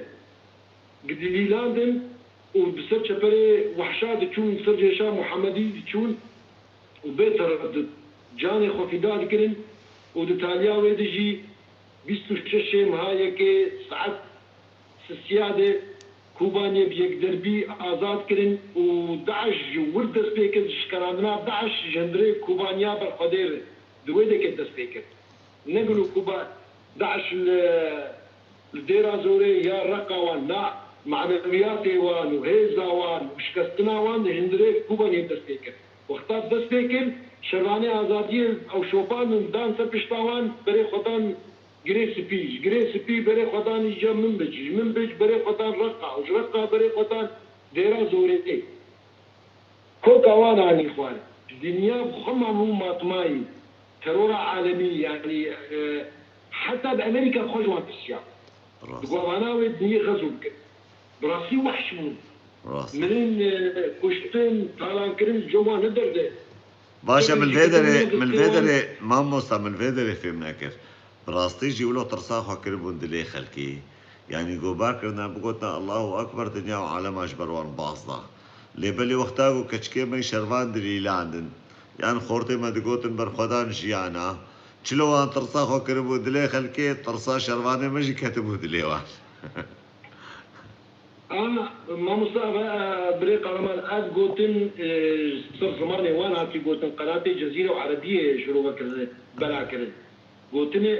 Gidîlandin û bi ser çeperê wehşa diçûn, ser cêşa Muhemedî diçûn û bê tereddud canê xwe fîda dikirin û di taliya wê de jî bîst û şeşê meha yekê saet sisiya de Kobaniyê bi yekderbî azad kirin û DAIŞ ji wir dest pê kir, ji şikerandina DAIŞ ji hundirê Kobaniya berxwedêr di wê de kê dest pê kir. Ne gelo ku ba DAIŞ li, li Dêra Zorê ya Reqa wan, na, maneviyatê wan û hêza wan û şikestina wan di hundirê Kobaniyê dest pê kir. Wexta dest pê kir, şervanê azadiyê ew şopandin dan ser pişta wan, berê xwe dan Girê Spî. Ji Girê Spî berê xwe dan îca Minbic, ji Minbic berê xwe dan Reqa û ji Reqa berê xwe dan Dêra Zorê. Koka wan anî xwar. Dinya bi xwe mamû matmayî. Terora alemî, yanî, e, heta bi Amerîka bi xwe ji wan tirsiya. Rast. Di govana wê diniyê xezo bikin. Bi rastî wehş bûn. Rast. Mirin, e, kuştin, talankirin ji cem wan ne derde. Baş e, min vê derê, min vê derê, mamosta, min vê derê fêm nekir. Bi rastî jî wilo tirsa xwe kiribûn dilê xelkî. Yanî gobar kirine, bigotina, "Allahu Ekber, dinya û alema ji ber wan baz da." Lê belê wexta ku keçikê me şervan dilîlandin, yan xortê me digotin berxwedan jiyana, Çilo wan tirsa xwe kiribû dilê xelkê, tirsa şervanê me jî ketibû dilê wan. A, mamosta, e, birê Kahraman, ev gotin, e, ser zimanê wan hatî gotin, qenatê Cezîre û Erebiyê şirove kirin, bela kirin. Gotinê,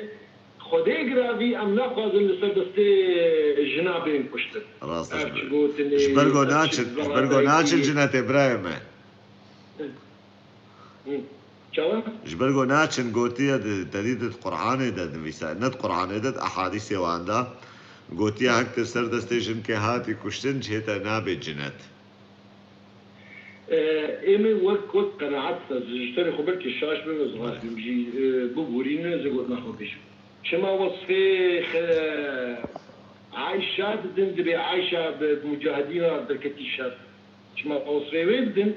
Xwedê giravî, em naxwazin li ser destê jina bên kuştin. Rast e, Ev ji, ji ber ku naçin, ji ber ku naçin cinetê birayê me. Hı. Çawa? Ji ber ku naçin gotiye di, te dî di Qur'anê de nivîsa, ne di Qur'anê de, di ehadîsê wan de gotiye, hek tu ser destê jinkê hatî kuştin, cihê te nabê cinet. E, ê min wek, wek qenaet, ez ji serê xwe belkî şaş bim, ez Belê. Xwestim jî, e, bibûrînim, ez ê gotina xwe bêjim. Çima wesfê xe-, Ayşa didin, dibê Ayşa bi, bi mucahidîna derketî şer. Çima wesfê wê didin?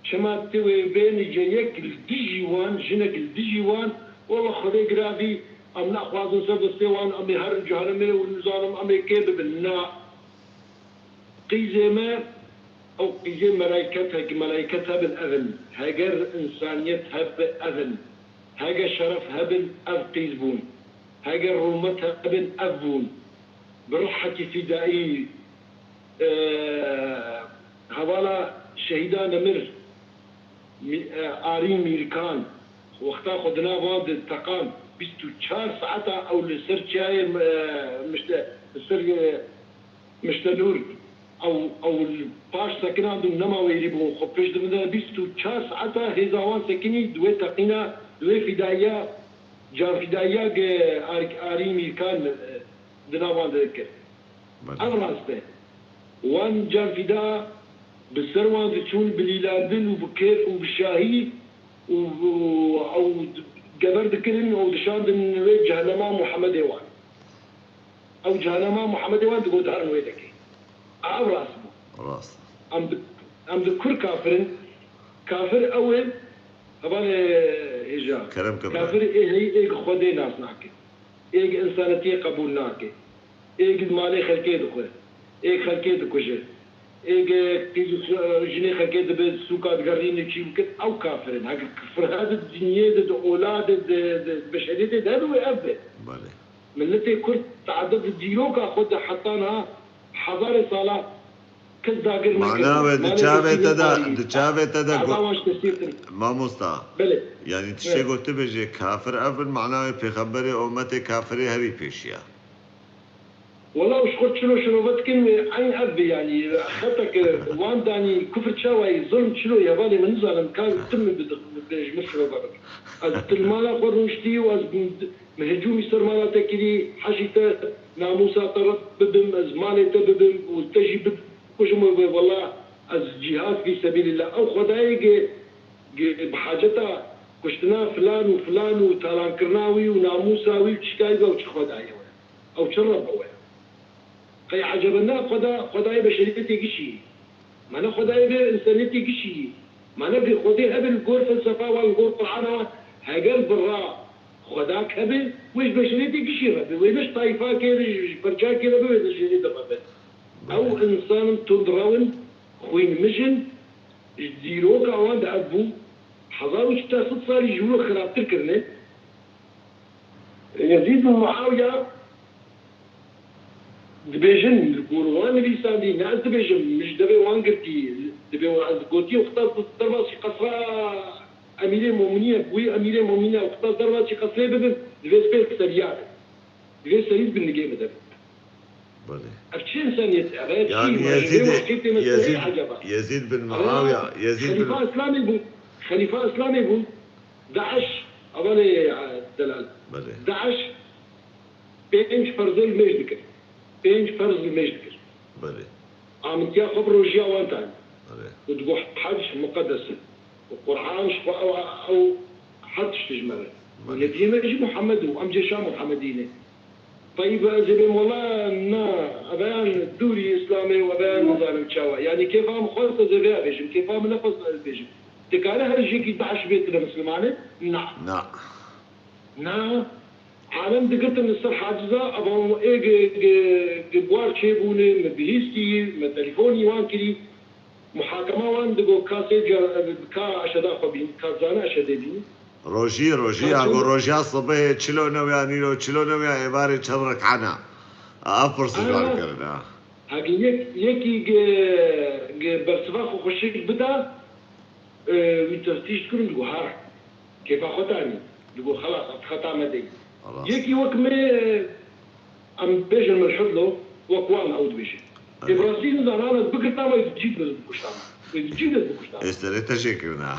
Çima ti wê bênî ce yek li dijî wan, jinek li dijî wan, wela Xwedê giravî, em naxwazin ser destê wan, em ê herin cehennemê û nizanim em ê kê bibin. Na. Qîzê me, ew qîzê melaiket, heke melaiket hebin, ev in. Heger insaniyet hebe, ev in. Hege şeref hebin, ev qîz bûn. Hege rûmet hebin, ev bûn. Bi ruhekî fîdaî, e, hevala şehîda nemir, Mî-, e, Arîn Mîrkan, wexta xwe di nav wan de teqan, bîst û çar saeta ew li ser çiyayê, e, mişte, li ser, e, Mişte Nûr, ew, ew li paş sekinandin, nema wêrî bûn. Xwe pişt dibin de bîst û çar saeta hêza wan sekinî, di wê teqîna, di wê fîdayiya, canfîdayiya ge Ar-, Arîn Mîrkan, e, di nav wan de kir. Belê. Ev rast e. Wan canfîda bi ser wan diçûn, bilîlandin û bi kêf û bi şahî û, û ew geber dikirin û dişandin wê cehenema Muhammedê wan. Ew cehenema Muhammedê wan digot herin wê dekê. Ev rast bû. Rast. Em bi, em bi kur kafir in. Kafir ew e, hevalê hêja. Kerem ke bira. Kafir ê heyî ê Xwedê nas nake. Ê gi insanetiyê qebûl nake. Ê gi malê xelkê dixwe. Ê xelkê dikuje. Ê gi qîz û xi-, jinê xelkê dibe sûka digerîne çî bikir, ew kafir in. Heke kifir hebe di dinyê de, di ola de, di, di beşeriyetê de hebe wê ev be. Belê. Miletê Kurd teedde di dîroka xwe de heta niha hezarê sala Kes dagir nekirine. Mana wê di çavê te de, di çavê te de got, mamosta. Belê. Yanî tiştê got tu bêjê kafir ev in, mana wê pêxemberê ometê kafirê herî pêşiya. Wela û ji xwe çilo şirove dikin, eyn ev be yanî. Xetek wan danî kufir çawa yî, zulm çilo ye, hevalê min nizanim, ka tu min bi, bi, bi, ji min şirove bike. Ez tu li mala xwe rûniştî û ez Min hicûmî ser mala te kirî, heşî te, namûsa te red bibim, ez malê te bibim û te jî bikujim û bê wela ez cîhad fî sebîlillah. Ew xwedayê ge, ge bi haceta kuştina filan û filan û talankirina wî û namûsa wî û tişta wî be, ew çi xwedayê we? Ew çi Rebbe we? Qey ecebe na Xweda, Xwedayê beşeriyetê gişî. Mane Xwedayê vê însaniyetê gişî. Mane vê Xwedê hebe li gor felsefa wan, li gor Qur'ana wan, heger bi ra Xwedak hebe, wê ji beşeriyetê gişî re be. Wê ne ji tayfakê re, ji perçakê re be, wê ji beşeriyetê re be. Ew însan in tundrew in, xwînmij in, ji dîroka wan de ev bû, hezar û çar sed salî ji wilo xirabtir kirine. Yezîd û Muawiya dibêjin, li gor wan nivîsandî, ne ez dibêjim, min ji devê wan girtî, dibê wan ez gotiye, wexta derbasî qesra Emîrê Mominî ye, bûyî Emîrê Mominî ye, wexta derbasî qesrê bibim, divê spêr seriya be. Divê serî bin nigê bide. Belê. Ev çi însaniyet e? Ev çi? Yanî Yezîd, Yezîd, Yezîd bin Muawiya, Yezîd bin Xelîfa Îslamê bû. Xelîfa Îslamê bû. DAIŞ, hevalê, e, delal. Belê. DAIŞ pênc ferzê li mêj dikir. Pênc ferz li mêj dikir. Belê. Amintiya xwe bi rojiya wan tayî. Belê. Û digot hec muqedes e. Û Qur'an ji xwe ew, ew her tiştî ji me re. Belê. Nebiyê me jî Muhammed û em cêşa Muhammedî ne. Teyîb ez ê bêm wela na, eveyan dûrî Îslamê û eveyan nizanim çawa. Yanî kêfa min xwest ez ê vê bêjim, kêfa min nexwest ez bêjim. Dikare her jêkî DAIŞ bê tine Mislimane? Na. Na. Na. Alem digirtin li ser haciza, evan ê gi, gi, gi buar çêbûne, me bihîstî, me telîfonî wan kirî. Muhakema wan digo ka sê car, ka eşeda xwe bîn, ka zane eşedê bîn. Rojî, rojî, ya go rojiya sibihê çilo new ya nîro, çilo new ya êvarê çend rekana? Ev pirsi ji wan kirin, ha. Heke yek, yekî gi, gi bersiva xwe xweşik bida, e, wî teftîş dikirin, digo her. Kêfa xwe tanî. Digo xelas, ez xeta me dey. Xelas. Yekî wek me, e, em bêjin milhid lo, wek wan ew dibêje. Ê, bi rastî nizanan ez bigirtam, ez cî dibikuştam. Ez cî dibikuştam. Ê serê te jê kirina.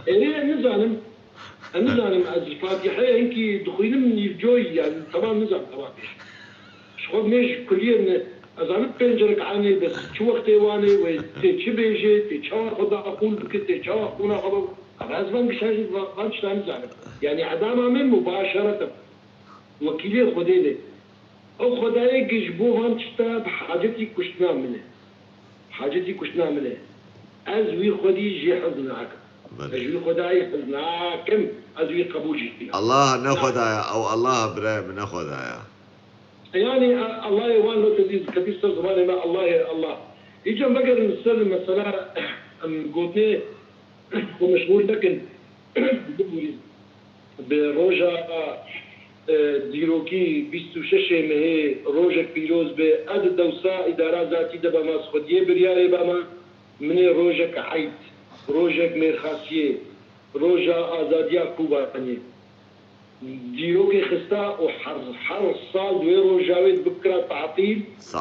Erê, nizanim. Ez nizanim, ez Fatîheya hinkî dixwînim nîvcoyî, yani, temam nizanim, temam. Ji xwe mêj kuliyên, ez zanim pênc rekanê, bes çi wextê wan ê, wê tê çi bêjê, tê çawa xwe da qûl bike, tê çawa xûna xwe da, ama ez van gişa jî va-, van tişta nizanim. Yani, edama min mubaşereten. Wekîlê Xwedê ne. Ew Xwedayê ki ji bo van tişta bi hacetî kuştina min e. Hacetî kuştina min e. Ez wî Xwedî jê hez nakim. Belê. Ez ji wî Xwedayê hez nakim. Ez wî qebûl jî nakim. Allah ne Xwedaya, ew Allah birayê min ne Xwedaya. Yani, e, Allahê wan lo tedî, tedî ser zimanê me, Allahê, Allah. Îca vegerin ser mesela, em, gotinê xwe meşgûl nekin. Bibûrî. Bi roja, e, dîrokî bîst û şeşê mehê rojek pîroz be, ez dewsa îdara zatî de bama, xwediyê biryarê bama, min ê rojek eyd, rojek mêrxasiyê, roja azadiya Kobaniyê. Dîrokê xista û her, her sal di wê roja wê bikira tatîl,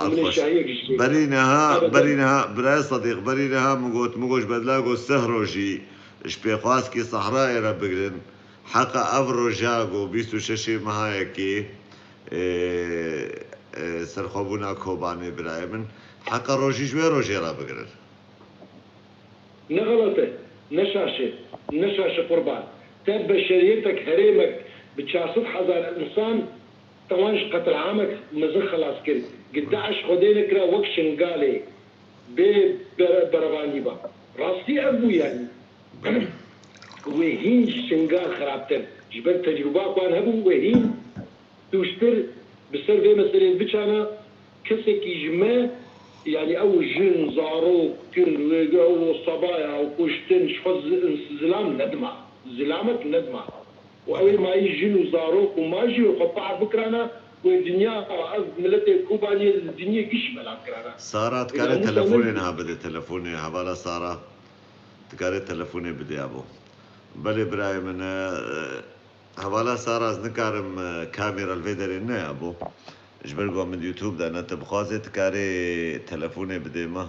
min ê şahiyek ji xwe. Berî niha, berî niha, birayê Sedîq, berî niha min got, min got ji bedla got sih rojî ji pêxwaskî Sehrayê re bigirin. Heqa ev roja ku bîst û şeşê meha yekê, ê, ê, serxwebûna Kobanê birayê min, heqa rojî ji wê rojê re bigirin. Ne xelet e, ne şaş e, ne şaş e qurban. Te beşeriyetek herêmek bi çar sed hezar insan, te wan ji qetilamek mezin xelas kir. Gi DAIŞ Xwedê nekira wek Şingalê bê bere-, berevanî ba. Rastî ev bû yani. Wê hîn ji Şingal xerabtir. Ji ber tecrûba ku wan hebû, wê hîn tûştir bi ser vê meselê biçana. Kesekî ji me, yani ew jin, zarok, kin, wê, ew sebaya û kuştin, ji xwe zi-, zilam nedima. Zilamek nedima. Û ew ê mayî jin û zarok û ma jî wê xwe pahr bikirana, wê dinya, ev miletê Kobaniyê li dinyê gişî belat kirana. Sara, dikare telefonê niha bide, telefonê, hevala Sara. Dikare telefonê bide ya bo. Belê birayê min, e, hevala Sara, ez nikarim, e, kamera li vê derê ne ya bo. Ji ber ku min YouTube de ne, tu bixwazê dikarê telefonê bidê me.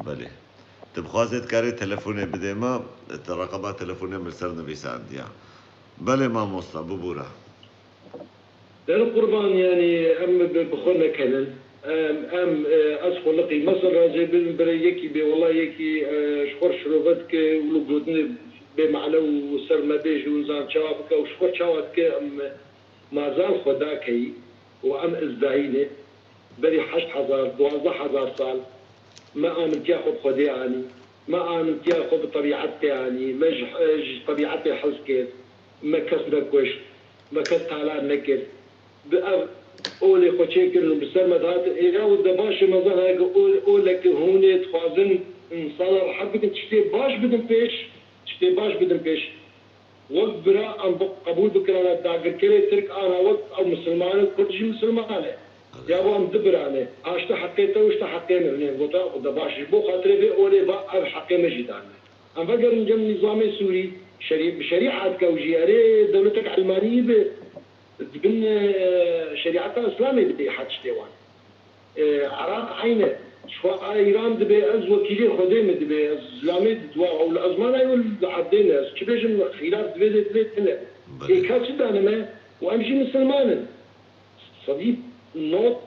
Belê. Tu bixwazê dikarê telefonê bidê me, tu reqema telefonê min li ser nivîsandiya. Belê mamosta, bibûre. Dere qurban, yani em bi, bi xwe nekenin. Em, em, e, ez xwe liqî. Mesela razê bin bire yekî bê, wela yekî, e, ji xwe şirove dike û li gotinê bê mane û ser me bêje û nizan çawa bike û ji xwe çawa dike, em, e, mazal xwe dakeyî û em izdayî ne. Berî heşt hezar, duwazdeh hezar sal me amintiya xwe bi Xwedê anî, me amintiya xwe bi tebîetê anî, me ji, ji tebîetê hez kir, me kes nekuşt, me kes talan nekir. Bi ev olê xwe çêkirin û bi ser me dihatin, êra û de baş e, me zana ku ol-, oleke hûn ê dixwazin insana rehet bikin, tiştê baş bidin pêş, tiştê baş bidin pêş. Wek bira em bi qebûl bikirana dagirkerê Tirk, ana wek ew misilman in, Kurd jî misilman e. Ya bo em du bira ne. A ji te heqê te û ji te heqê min. Nê, gota, xwe de baş ji bo xatirê vê olê va ev heqê me jî dane. Em vegerin cem nîzamê Sûrî, şerî-, bi şerîet ke ew jî, erê dewletek elmanî bi, di bin, e, şerîeta Îslamê dibê her tiştê wan. E, Iraq eyn e. Ji xwe a Îran dibê ez wekîlê Xwedê min dibê, ez zilamê di dua ew li ezmana ew li erdê ne. Ez çi bêjim xîlaf divê dê divê tune. Belê. Ê ka çi dane me? Û em jî misilman in. Sedî not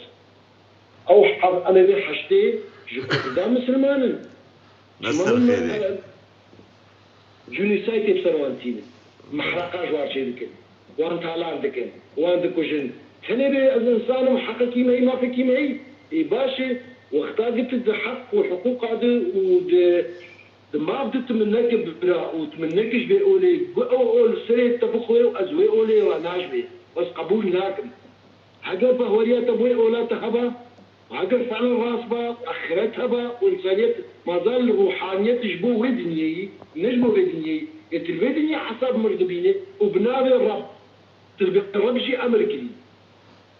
ew heb em ê vê heştê ji Kurdan misilman in. Ne ser xêrê. Cûnîsaytê bi ser wan tînin. Mehreqa ji wan çêdikin. Wan talan dikin. Wan dikujin. Tenê bê ez însan im, heqekî me hî, mafekî me hî. Ê baş e, wexta ki tu di heq û hiqûqa de û di, di maf de tu min neke bira û tu min neke ji vê olê, gu ew ol serê te bixwe û ez wê olê wa najibê. Ez qebûl nakim. Heger bahweriya te bo wê ola te heba, û heger filan rast ba, axiret heba, û însaniyet mazal ruhaniyet ji bo wê dinyeyî, ne ji bo vê dinyeyî, Ê tu li vê dinya hesab mir dibîne û bi navê Reb, tu dibê Reb jî emir kirî.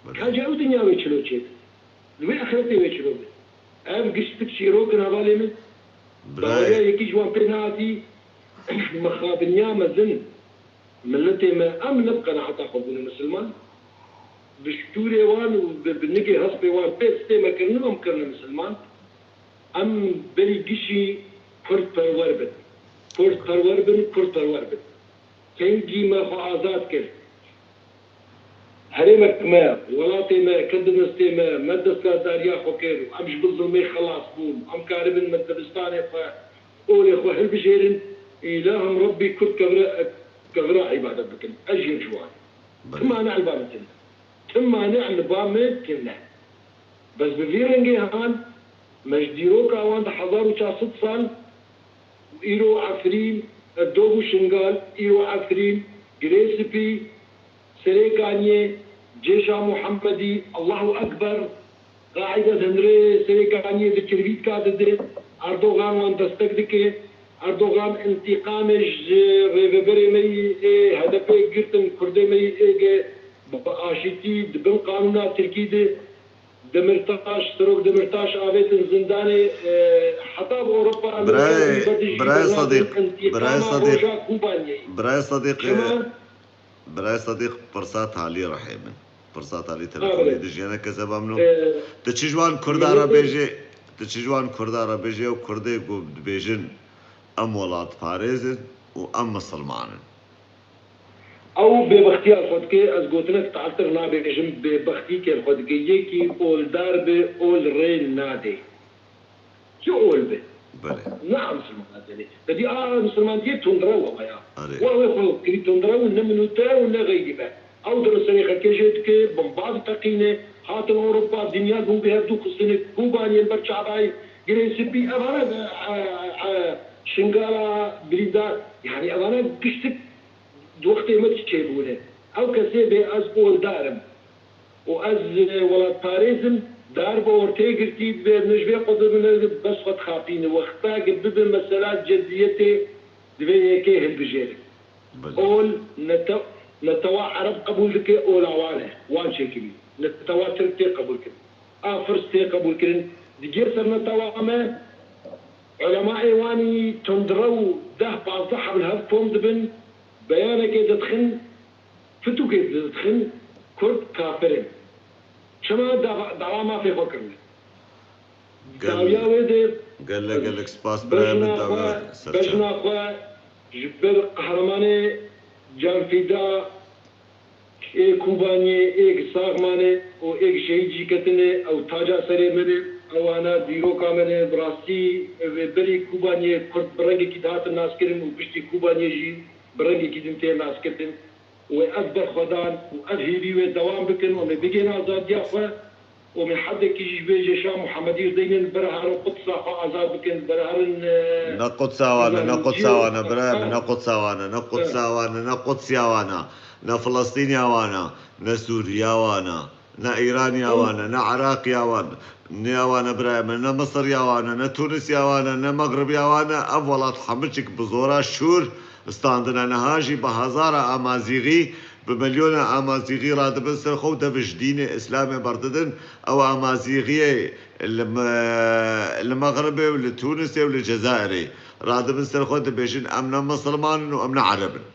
Belê. Ka ca ew dinya wê çilo çêbe? Li wê exretê wê çilo be? Ev giştik çîrok in hevalê min. Birayê. Baweriya yekî ji wan pê nehatî, mixabiniya mezin. Miletê me, em ne bi qenaeta xwe bûne misilman. Bi şûrê wan û bi, bi nigê hespê wan pê stê me kirine, em kirine misilman. Em berî gişî Kurd perwer bin. Kurd perwer bin, Kurd perwer bin. Kengî me xwe azad kir. Herêmek me, welatê me, kedinistê me, me desthilatdariya xwe kir û em ji bin zilmê xelas bûn. Em karibin me dibistanê xwe, olê xwe hilbijêrin. Îlahim Rebbî Kurd kevre, kevra îbadet bikin. Ez jî ji wan. Belê. Tima ne li ba min tune. Tima ne li ba min tune. Bes bi vî rengê han, me ji dîroka wan di hezar û çar sed sal û îro Efrîn, Dog û Şingal, îro Efrîn, Girê Spî, Serê Kaniyê, Cêşa Muhemmedî, Allahu Ekber, Qaîde di hundirê Serê Kaniyê di kirvîtka dide, Erdogan wan destek dike. Erdogan întîqamê ji rêveberê me yî ê H D P girtin, Kurdê me yî ê ge bi aşîtî di bin qanûna Tirkî de Demirtaş, Serok Demirtaş avêtin zindanê, e, heta bi Ewropa, Amerîka Birayê, û Îbadê jî Birayê bernardin Sedîq, Birayê întîqama Sedîq, roja Kobaniyê. Birayê Sedîq, Çima? Birayê Sedîq, pirsa talî rihê min. Pirsa talî Ha, telefonê birê. Dijiyene kezeba min o. E, Tu çi ji wan Kurda re miletê bêjê, tu çi ji wan Kurda re bêjê û Kurdê ku dibêjin em welatparêz in û em misilman in. Ew bêbextiya xwe dike, ez gotinek te'tir nabêjim, bêbextî kêr xwe dike. Yekî oldar be, ol rê nade. Çi ol be? Belê. Ne a misilman tenê. Te dî a misilmantiyê tundrew e ya. Erê. Wa wê xwe kirî tundrew û ne min û te û ne xeyrî me. Ew di serê xelkê jê dike, bombaz teqîne, hatin Ewropa, dinya bûn bi hevdû xistine, Kobaniyê li ber çavayê, Girê Spî, evane, e, e, e, Şingala, Birîndar, yanî evane giştik di wextê me çêbûne. Ew kesê bê ez oldar im û ez, e, welatparêz im, dar bi ortê girtî, divê min ji vê xwe bibine, bes xwe dixapîne. Wexta ki bibe mesela cediyetê, divê yekê hilbijêre. Belê. Ol nete-, netewa Ereb qebûl dike, ola wan e, wan çêkirî. Netewa Tirk tê qebûl kirin. A Firs tê qebûl kirin. Digê ser netewa me, ulemaê wanî tundrew deh pazdeh heb li hev kom dibin, beyanekê didixin, fitûkê didixin, Kurd kafir in. Çima dawa, dawa mafê xwe kirine? Gel-, Dawiya wê de gelek, gelek spas birayê min, bejna dawiya xwe, ser çav. Bejna xwe ji ber qehremanê canfîda ê Kobaniyê, ê sax mane û ê şehîd jî ketine, ew taca serê me ne, ewana dîroka me ne, bi rastî, e, berî Kobaniyê Kurd bi rengekî dihatin naskirin û piştî Kobaniyê jî bi rengekî din tê naskirin. Wê ev berxwedan û ev hêvî wê dewam bikin û em ê bigihîne azadiya xwe û em ê hedekî jî ji vê Cêşa Muhemedî re deynin, bere herin Qudsa xwe azad bikin, bere herin, e, Ne Qudsa wan e, ne Qudsa wan e, birayê min, ne Qudsa wan e, ne Qudsa wan e, ne Qudsiya wan e, ne Filistîniya wan e, ne Sûriya wan e. Ne Îraniya wan e, ne Iraqiya wan, ne ya wan e birayê min, ne Misiriya wan e, ne Tunisiya wan e, ne Mexribiya wan e. Ev welat hemiçik bi zora şûr standine. Niha jî bi hezara amazîxî, bi milyona amazîxî radibin ser xwe û dev ji dînê Îslamê berdidin. Ew amazîxiyê li me-, li Mexribê û li Tunisê û li Cezayirê radibin ser xwe, dibêjin, em ne misilman in û em ne Ereb in.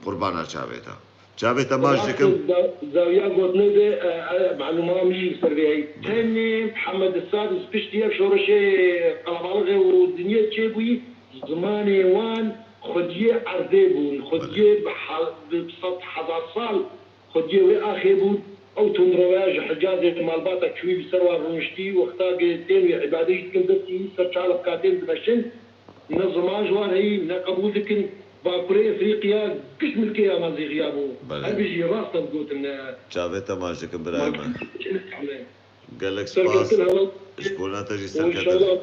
Qurbana çavê te. Çavê te maç dikim. Rast e, za-, zawiya gotinê de, e, e, malûma min jî li ser vê heyî. Belê. Tenê Mihemed Sadis piştî ev şoreşê qelebalixê û dinyê çêbûyî, zimanê wan xwediyê erdê bûn. Belê. Xwediyê bi ha-, bi sed hezar sal xwediyê wê axê bûn. Ew tundreweya ji Hicazê malbata çûyî li ser wan rûniştî, wexta ki tên wê îbadê jî dikin, destî ser çalixka tên dimeşin. Ne ziman ji wan heyî, ne qebûl dikin. Bakurê Efrîqiya giş milkê Amazîxiya bû. Belê. Her bijî, rast e gotin, e, Çavê te maç dikim birayê me. Gelek spas. Serkeftin heval. Ji bona te jî û serkeftin. Înşallah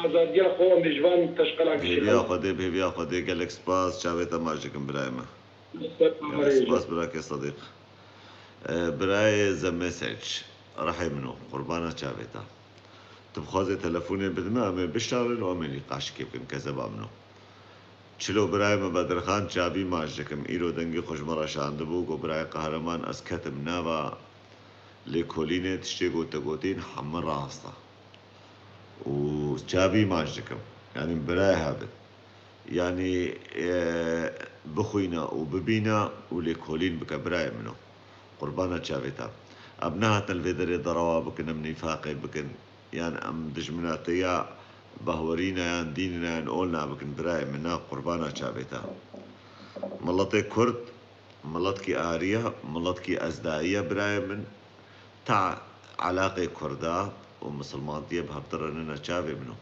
azadiya xwe em ê ji van teşqelan kişînin. Bi hêviya Xwedê, bi hêviya Xwedê, gelek spas. Çavê te maç dikim birayê me. Gelek spas birakê Sedîq. E, birayê The Message. Rihê min o, qurbana çavê te. Tu bixwazê telefonê bidime, em ê bişarin û em ê nîqaşikê bikin, kezeba min o. Çilo birayê min Bedirxan, çavî maç dikim. Îro dengê xwe ji min re şandibû, got, "Birayê qehreman, ez ketim nava lêkolînê, tiştê ku te gotîn hemû rast e." Û çavî maç dikim. Yanî birayê hev in. Yanî, e, bixwîne û bibîne û lêkolîn bike birayê min o. Qurbana çavê te. Em nehatin li vê derê derewa bikin, em nîfaqê bikin. Yan em dijminatiya behwerî ne, yan dîn ne, yan ol nabikin birayê min, na qurbana çavê te. Miletê Kurd, miletkî arî ye, miletkî ezdayî ye birayê min. Ta elaqê Kurda û misilmantiyê bi hevtir re nine çavê min o.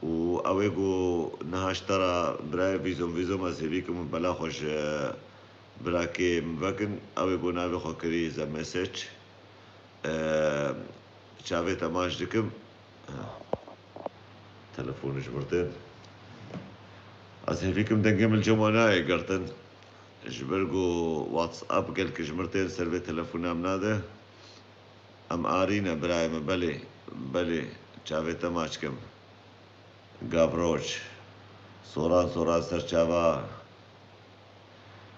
Û ew ê ku niha ji te re birayê vîzom vîzom ez hêvî kim û bela xwe ji birakê min vekin, ew ê ku navê xwe kirî ze mesaj. Eee, çavê te maç dikim. Ha. Telefon ji mir tên. Ez hêvî kim dengê min li cem we nayê girtin. Ji ber ku WhatsApp gelek ji mir tên ser vê telefona min nade. Em arî ne birayê min, belê, belê, çavê te maç kim. Gavroç. Soran soran ser çava.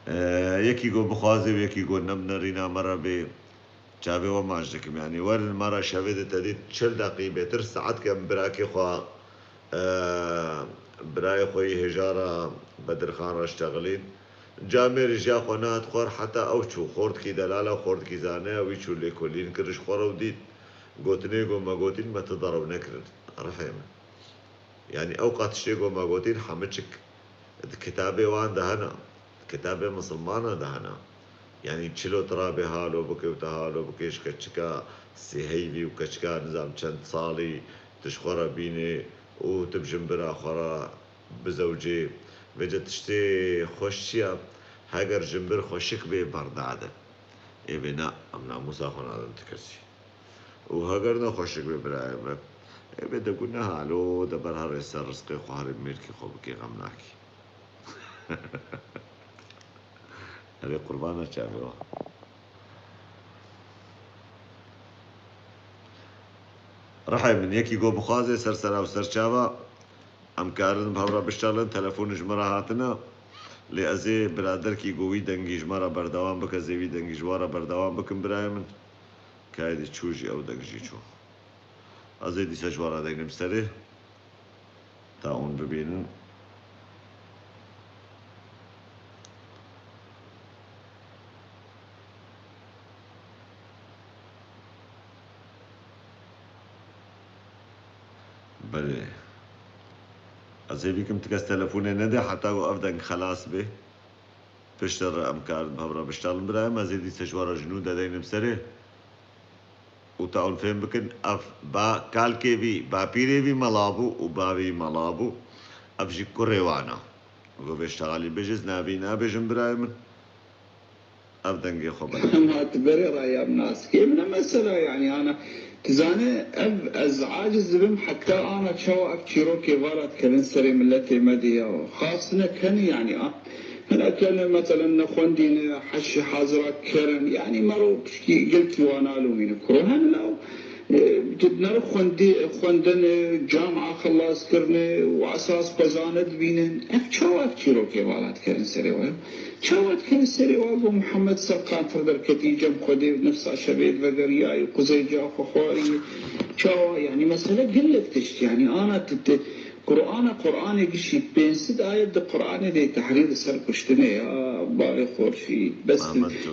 Ee, yekî go bixwaze û yekî go nemne rîna me re bê. Çavê we maç dikim. Yanî werin me re şevê de te dît çil deqî bêtir saet ke em birakê xwe, ee, birayê xwe yî hêja re Bedirxan re ştexilîn. Camêr jiya xwe nehat xwar heta ew çû. Xortikî delala, xortikî zane, wî çû lêkolîn kir ji xwe re û dît. Gotinê go me gotîn me tu derew nekirin. Rihê min. Yanî ew qat tiştê ku me gotîn hemû çik di kitabê wan de hene, di kitabê misilmanan de hene. Yanî çilo tu rabê halo bike û te halo bike ji keçika sêheyvî û keçika nizam çend salî tu ji xwe re bînê û tu bi jinbira xwe re bizewcê. Vêce tiştê xweş çi ye? Heger jinbir xweşik bê berdade. Ê vê ne em namûsa xwe nadin ti kesî. Û heger ne xweşik be birayê me, ê bê de guneh alo, de ber herê ser rizqê xwe herê mêrkî xwe bikê xem nakî. Erê qurbana çavê wa. Rihê min yekî go bixwaze ser sera û ser çava, em karin bi hev re biştalin, telefon ji min re hatine. Lê ez ê biraderkî go wî dengî ji me re berdewam bike, ez ê wî dengî ji we re berdewam bikim birayê min. Kaydê çû jî ew deng jî çû. Ez ê dîsa ji we re deynim serê. Ta hûn bibînin. Belê. Ez ê bikim ti kes telefonê nede heta ku ev deng xelas bê. Piştre em karin bi hev re biştalin birayê me. Ez ê dîsa ji we re ji nû de deynim serê. Û ta hûn fêm bikin, ev ba kalkê vî, bapîrê vî mela bû û bavê wî mela bû. Ev jî kurê wan e. Go vê ştegalî bêje, ez navî nabêjim birayê min. Ev dengê xwe bide. Hema tu berê raya min nas dikê. Min e mesela, yanî, ana, tu zane, ev ez aciz dibim, heta ana çawa ev çîrokê vala dikevin serê miletê me de ya. Xas ne kenî, yanî, a, hene kenî, meselen, ne xwendî, ne heşî hazira kerin. Yanî, mero pişkî gelkî wan alomîne kuro. Hene law, e, tu nero xwendî, xwendin, e, camia xelas kirine û esas xwezane dibînin. Ev çawa ev çîrokê vala dikerin serê we? Çawa dikevin serê wa ku Mihemed ser qantir derketî, cem Xwedê nefsa şevê vegeriyayî, quzey ca xwe xwarî? Çawa? Yanî mesele gelek tişt, yanî ana tu, tu Qur'ana, Qur'anê gişî pênc sed ayet di Qur'anê de tehrîr ser kuştinê ya, bavê xorşî, bes.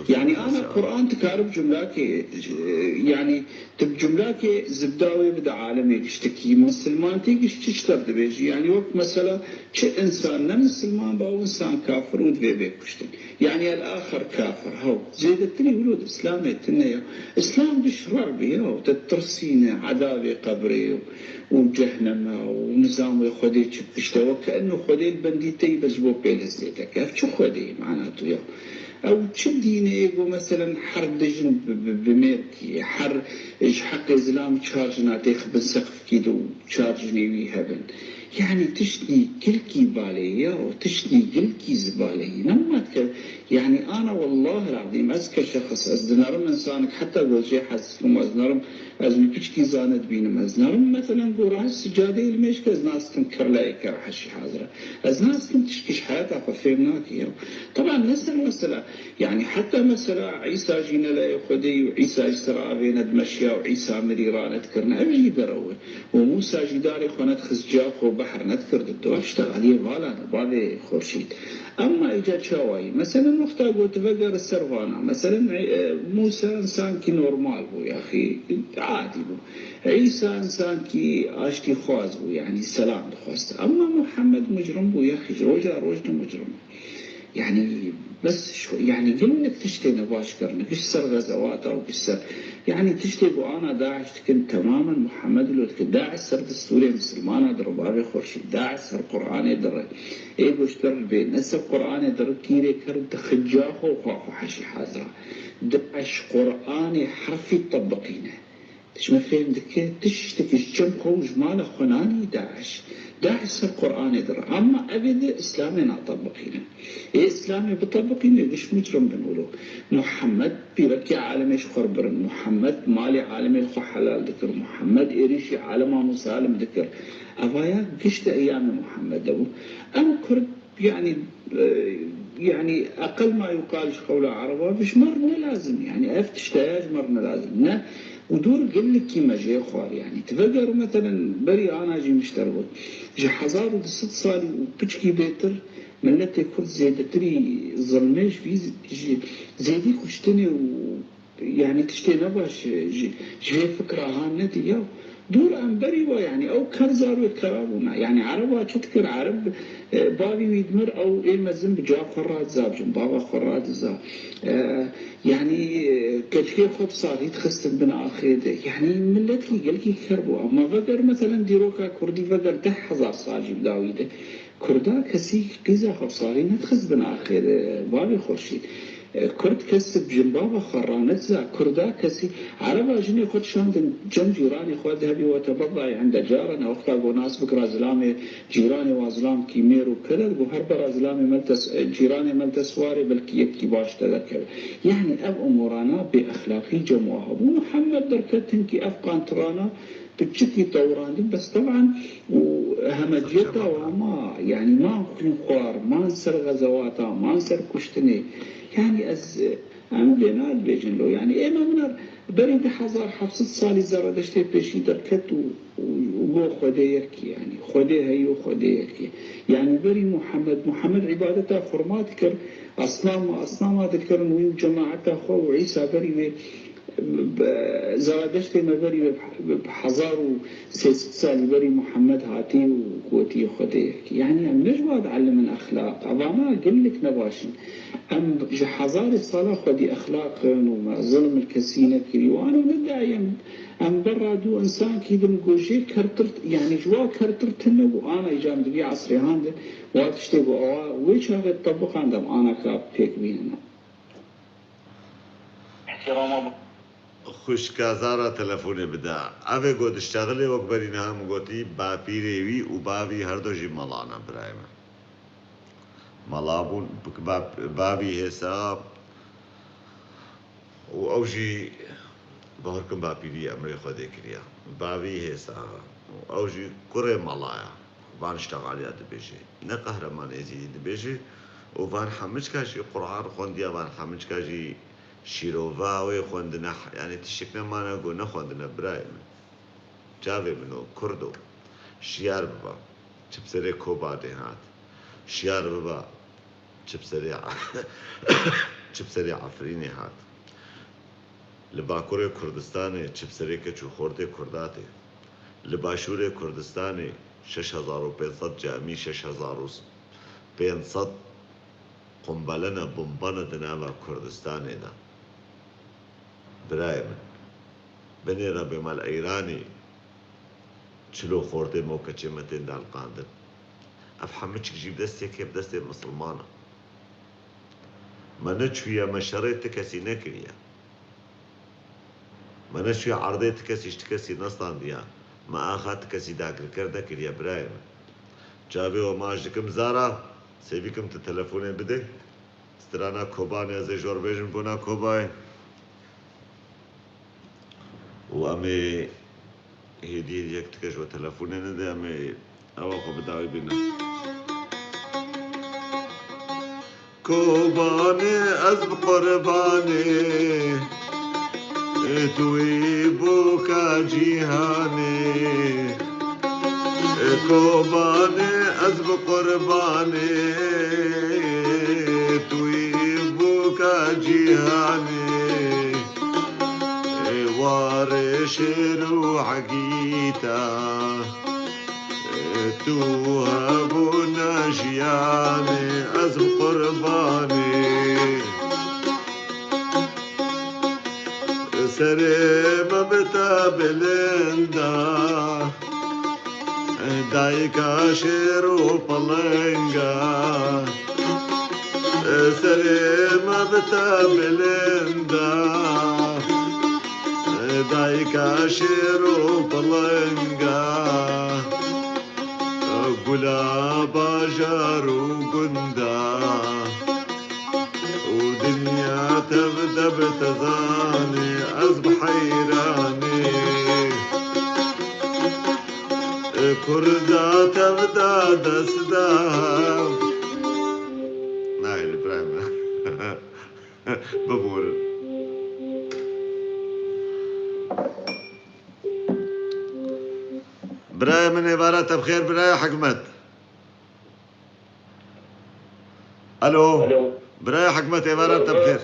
Yanî ana Qur'an dikarib cumlakê, e, yanî Tu bi cumlakê zibda wê bide alemê giştikî. Misilmantî giş çi ji te dibêjî? Yanî wek mesela çi insan ne misilman be, ew insan kafir û divê bê kuştin. Yanî el axir kafir, hew. Zêdetirî wilo di Îslamê tune ya. Îslam giş rer bî ya. Te tirsîne, edabê qebrê û, û cehneme û nizamê Xwedê çi pişte. Wek ke enno Xwedê li bendî te yî be ji bo pêlistê te ke. Ev çi Xwedê ye, mana tu ya? Ew çi dînê ye ku, meselen, her du jin bi, bi, bi mêrkî, her ji heqê zilam çar jina têxibin seqfkî de û çar jinê wî hebin? Yanî tiştî gilkî baleyî ya, û tiştî gilkî zibaleyî. Nema dike, yanî ana wellahil azîm, ez ke şexs, ez dinerim insanek, heta ku jê hez dikim, ez nerim, ez wî piçkî zane dibînim, ez nerim, meselen, gora sicadeyê li mêj ke ez nas dikim kirleyê kera heşî hazira. Ez nas dikim tişkî ji heyata xwe fêm nake ya. Teban ne ser mesela, yanî heta mesela Îsa jî ne layê Xwedê yî û Îsa ji ser avê nedimeşiya û Îsa mirî ranedikirine, ev jî derew e. Û Mûsa jî darê xwe nedixist ciya xwe û behr nedikir di dor, işte aliyê vala ne, bavê Xurşîd. Emma îca çawayî? Meselen wexta got vegere ser vana, meselen, e, Mûsa insankî normal bû, yaxî adî bû. Îsa insankî aştîxwaz bû, yanî selam dixwest. Emma Muhammed mucrim bû, yaxî ji roja roj ne mucrim. Yanî bes şu, yanî gelek tiştê nebaş kirine, giş ser xezewata û giş ser, yanî tiştê ku ana DAIŞ dikin, temamen Muhammed lo dikin. DAIŞ ser destûrê misilmana di ribavê Xurşîd, DAIŞ ser Qur'anê dire. Ê goşter bê, ne ser Qur'anê dire, kîrê ker dixica xwe û xwe xwe heşî hazira. DAIŞ Qur'anê herfî tebiqîne. Tişt me fêm dike, tiştek ji çem xwe û ji mala xwe nanî DAIŞ. DAIŞ ser Qur'anê dire. Emma ev ê de Îslamê natebiqîne. Ê Îslamê bitebiqîne, giş mucrim bin wilo. Muhammed pîrekê alemê ji xwe birin. Muhammed malê alemê xwe helal dikir. Muhammed êrîşî alema Musalim dikir. Evaya giş di eyamê Muhammed de bû. Em Kurd Yanî, e, yanî eqel ma yuqal ji qewla Ereba, ji me re ne lazim, yanî ev tişteya ji me re ne lazim. Ne, û dûr gelekî me jê xwar, yanî. Tu veger, meselen, berî ana jî min ji te re got. Ji hezar û du sed salî û piçkî bêtir, miletê Kurd zêdetirî zilmê ji vî, ji zêdî kuştinê û Yanî tiştê nebaş ji, ji vê fikra han nedî ya. Dûr em berî wa, yanî ew ker zarokê kera bûna. Yanî Ereba çi dikir? Ereb, e, bavî wî dimir, ew ê mezin bi ca xwe radiza, bi cimbava xwe radiza. E, yanî, e, keçikê xwe bi sarî dixistin bin axê de. Yanî miletkî gelkî ker bû. Ama veger, meselen, dîroka Kurdî veger deh hezar sal jî bi dawî de. Kurda kesî qîza xwe bi sarî nedixist bin axê de, bavê Xurşîd. Kurd kes bi cimbava xwe ranediza. Kurda kesî, Ereba jinê xwe dişandin cem cîranê xwe, dehebî we tebedayî inde caran, wexta ku nas bikira zilamê cîranê wa zilamkî mêr û ked e, ku her bera zilamê me li tes-, cîranê me li dest warê, belkî yekî baş te derkeve. Yanî ev umurana bêexlaqî cem wa hebû. Muhammed derket hinkî ev qantirana Piçikî tewrandin, bes teban û hemeciyeta wa ma, yanî man xwîn xwar, man ser xezewata, man ser kuştinê. Yanî ez, em vêna dibêjin lo. Yanî ême min er berî du hezar heft sed salî Zeredeştê pêşî derket û, û, û got Xwedê yekî, yanî Xwedê heyî û Xwedê yekî. Yanî berî Muhammed, Muhammed îbadeta xurma dikir, esnama, esnama dikirin wî û cemaeta xwe û Îsa berî wê Bi-, Zeradeştê me berî bi, bi hezar û sê sed salî berî Muhammed hatî û gotî Xwedê yekî. Yanî em ne ji wa dielimin exlaq. Evana gelek nebaş in. Em ji hezarê sala xwedî exlaq in û me zilm li kesî nekirî û ano ne dayem. Em berra dû însankî din ku jê kertir, yanî ji wa kertir tune bû. Ana îca em di vî esrê han de wa tiştê ku ewa wê çaxê tebiqand em ana ka pêk bînin. Îhtîrama Xwişka Zara telefonê bide. Ev ê ku diştexilê wek berî niha min gotî, bapîrê wî û bavî her du jî mela ne birayê min. Mela bûn, bab-, bavî hêsa û ew jî, bawer kin bapîrî emrê Xwedê kiriya. Bavî hêsa û ew jî kurê mela ye. Van ştexaliya dibêje. Ne Qehreman Êzîdî dibêje û van hemiçka jî Quran xwendiya, van hemiçka jî şîrova wê xwendine, yanî tiştek nemane ku nexwendine birayê min. Çavê min o, Kurdo. Şiyar biba. Çi bi serê Kobadê hat. Şiyar biba. Çi bi serê, çi bi serê Efrînê hat. Li Bakurê Kurdistanê çi bi serê keç û xortê Kurda tê. Li Başûrê Kurdistanê şeş hezar û pênc sed camî, şeş hezar û pênc sed qumbelene, bombane di nava Kurdistanê de. Birayê min, binêre bê me li Îranê çil û xortê me û keçê me tên daliqandin. Ev hemiçik jî bi destê kê? Bi destê misilmanan. Me neçûye, me şerê ti kesî nekiriye. Me neçûye erdê ti kesî ji ti kesî nestandiye. Me axa ti kesî dagirker nekiriye birayê min. Çavê we maç dikim zara, sêvî kim tu telefonê bidê. Strana Kobanê ez ê jor bêjim bona Kobayê. Û em ê hêdî hêdî yek tike ji we telefonê nede, em ê ewa xwe bi dawî bînin. Kobanê ez bi qurbanê, tu wî boka cîhanê. Kobanê ez bi qurbanê, tu yî boka cîhanê. Warê şêr û hegîta, tu hebûna jiyanê, ez bi qurbanê. Serê me bi te bilind e, dayika şêr û piling e. Serê me bi te bilind e, dayika şêr û piling e. Gula bajar û gunda û dinya tev de bi te zanê, ez bi heyranê. Kurda tev de dest de. Nayê li birayê min. Biborin. Birayê min, êvara te bi xêr, birayê Hikmet. Alo. Alo. Birayê Hikmet, êvara te bi xêr.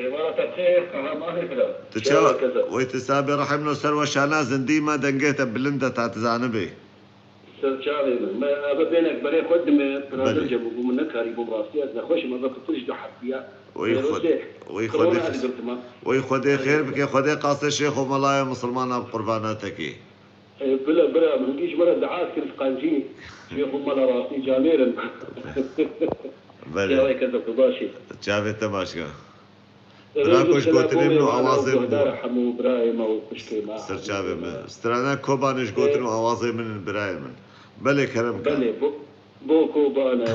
Êvara te bi xêr, qehremanê bira. Tu çawa? Wey, tu sabê rehim no ser we şana zindî me, dengê te bilind e, ta tu zanibê. Ser çavê min. Me, eve bênek berê xwe dime, birader Cem bû, min nekarîbûm rastî, ez nexweş im, eve pitir ji do heft ya. Wey Xwedê, wey Xwedê, wey Xwedê xêr bike, Xwedê qasê şêx û melayê misilmana bi qurbana te kê. E, bila, bira, min gî ji we re dua kir, qancî, şêx û mela rastî camêr in. Belê. Ya wê keza tu baş î. Çavê te baş ke. Bira ku ji gotinê min û awazê min bû. Hemû birayê me û xwişkê me. Ser çavê me. Strana Kobanê ji gotin û awazê min in, birayê min. Belê, kerem ke. Belê, bo, bo Kobanê,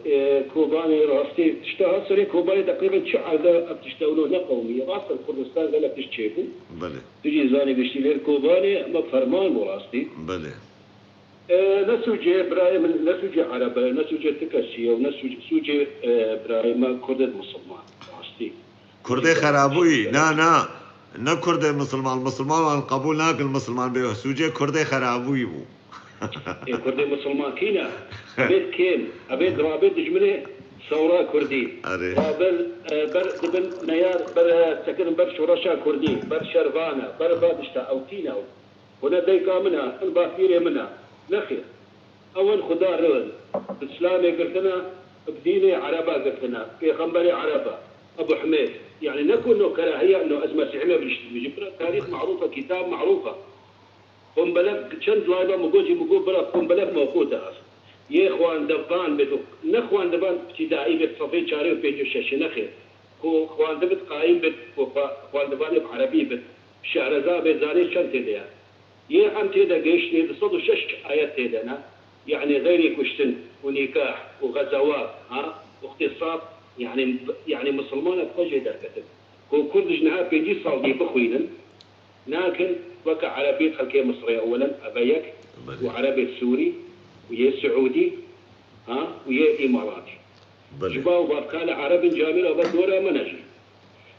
e, Kobanê rastî, tişta ha serê Kobanê teqrîben çi erde ev tişta wilo ne qewmî. Rast in Kurdistan gelek tişt çêbû. Belê. Tu jî zanî giştî lêr Kobanê, me ferman bû rastî. Belê. E, ne sûcê birayê min, ne sûcê Erebe, ne sûcê ti kesî ye û ne sûc-, sûcê, e, birayê me Kurdê misilman. Rastî. Kurdê xerabûyî, na, na. Ne Kurdê misilman, misilman wan qebûl nakin misilman bê. Sûcê Kurdê xerabûyî bû. Ê, Kurdê misilman kî ne? Ebêd kêm, ebêd rabê dijminê sewra Kurdî. Erê. Rabin, e, ber dibin neyar, ber, e, sekirin ber şoreşa Kurdî, ber şervana, ber va dişta ew tîne ew. Hûn e dayika min e, hin bapîrê min e. Nexêr. Ew hin Xuda riw in. Bi Îslamê girtine, bi dînê Ereba girtine. Pêxemberê Ereba. Ebu Himêd. Yanî ne ku no kerahiye, no ez Mesîhî me bilişt dibîjim. Bira tarîx marûf e, kitab marûf e. Kombelek çend layba min got jî, min got bira kombelek mewqût e ev. Yê xwendevan bêt û ne xwendevan îbtîdaî bêt sefê çarê û pêncî û şeşê nexêr. Ku xwendibit qayîm bit, ku xwe-, xwendivanê bi erebî bit. Şehreza bê zanê çend tê de ye. Yê em tê de gihiştê du sed û şeş ayet tê de ne. Yanî xeyrê kuştin û nîkah û xezewat, ha, û îxtîsab, yanî, yanî misilman e bi xwe jê derketin. Ku Kurd ji niha pêncî sal dî bixwînin, nakin weke erebê xelkê Misirê ewelen, eve yek, Belê. û erebê Sûrî, û yê Siûdî, ha, û yê Îmaratî. Belê. Ji bav û bavkala Ereb in camêra ve dora me ne jî.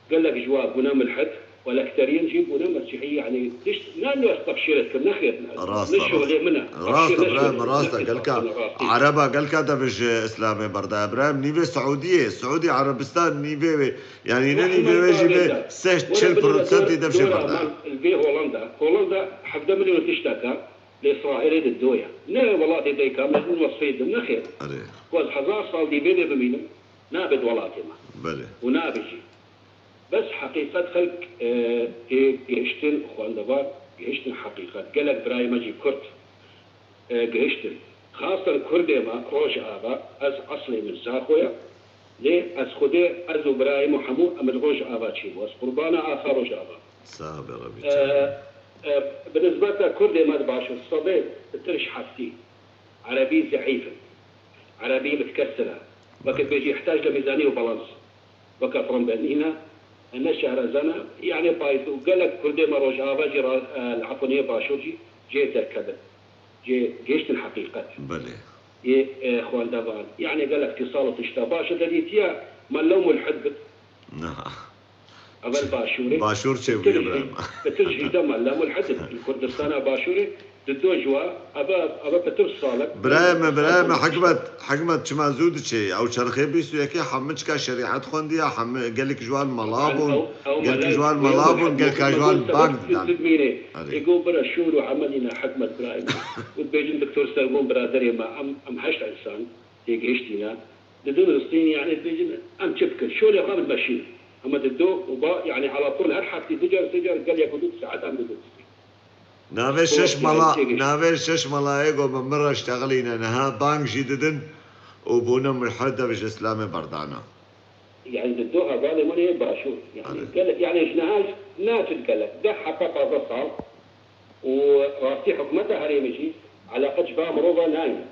Gelek ji wa bûne milhed, welekteriyên jî bûne mesîhî, yanî tişt, ne, ne ez tefşîr dikim, ne xêr, ne, Rast ne e, şolê rast. min e. Rast e, Tefşîr ne birayê şolê min, min, rast e. ne xêr Gelka tefşîr ne. Ereba gelka dev ji Îslamê berda. Birayê min, nîvê Siûdiyê, Siûdî Erebistan nîvê wê, yanî ne nîvê wê jî bê seh çil prosentî dev jê berda. Mal, vê Holanda. Holanda hevdeh milyon tişteka, li Îsraîlê di do ye. Ne welatê dayika me, min wesfê dim, ne xêr. Erê. Ku ez hezar sal dî vê de bimînim, nabêt welatê me. Belê. Û nabe jî. Bes heqîqet xelk, e, tê gihiştin, xwendevan gihiştin heqîqet. Gelek birayê me jî Kurd, e, gihiştin. Xasten Kurdê me Rojava, ez eslê min Zaxo ye. Lê ez Xwedê, ez û birayê me hemû em li Rojava çêbû. Ez qurbana axa Rojava. Sax be Rebî. E, e, bi nisbeta Kurdê me di Başûr, sedê pitir ji heftî Erebî zeîf in. Erebî mitkesir e. Weke dibêjî ihtac le mîzanî û balans. Weke firm be. Nîne, ne şehra zana, yanê payît û gelek Kurdê me Rojava jî ra-, e, li Efûnê Başûr jî cê derkevin. Cê gihiştin heqîqet. Belê. Yê, e, xwendevan. Yanê gelek tîsal û tişta baş e, derîtiya mella û mulhid bit. Niha. Evel Başûrê. Başûr çêbûye, Bitir ji-, birayê me. Bitir ji hîdeh mella mulhid in. Li Kurdistana Başûrê di do ji wa, eve, eve pitir sal e. Birayê me, birayê me, Hikmet, Hikmet çima zû diçê? Ew çerxê bîst û yekê hemî çika şerîet xwendiya, hemî gelek ji wan mela bûn, ew, ew gelek ji wan mela bûn, gelek ji wan bang didan. Erê. Ê go bira şûr û hemedîne Hikmet birayê me. Û dibêjin Doktor Sergon biraderê me, em, em heşt însan têgihiştîne. Didin ristîn, yanî dibêjin, em çi bikin? Şolê xwe bimeşînin. Hema dido û ba, yanî ala kol her heftî du car, sê car, gel yek û du saet em didin ristîn. Navê şeş mala, navê şeş malayê go min, min re ştexilîne niha, bang jî didin û bûne mulhid, dev ji Îslamê berdane. Yanî dido hevalê min ê Başûr. Yanî, erê, gelek, yanî ji niha naçin gelek. Deh heta pazdeh sal. Û rastî hikûmeta herêmê jî eleqe ji va mirova nayne.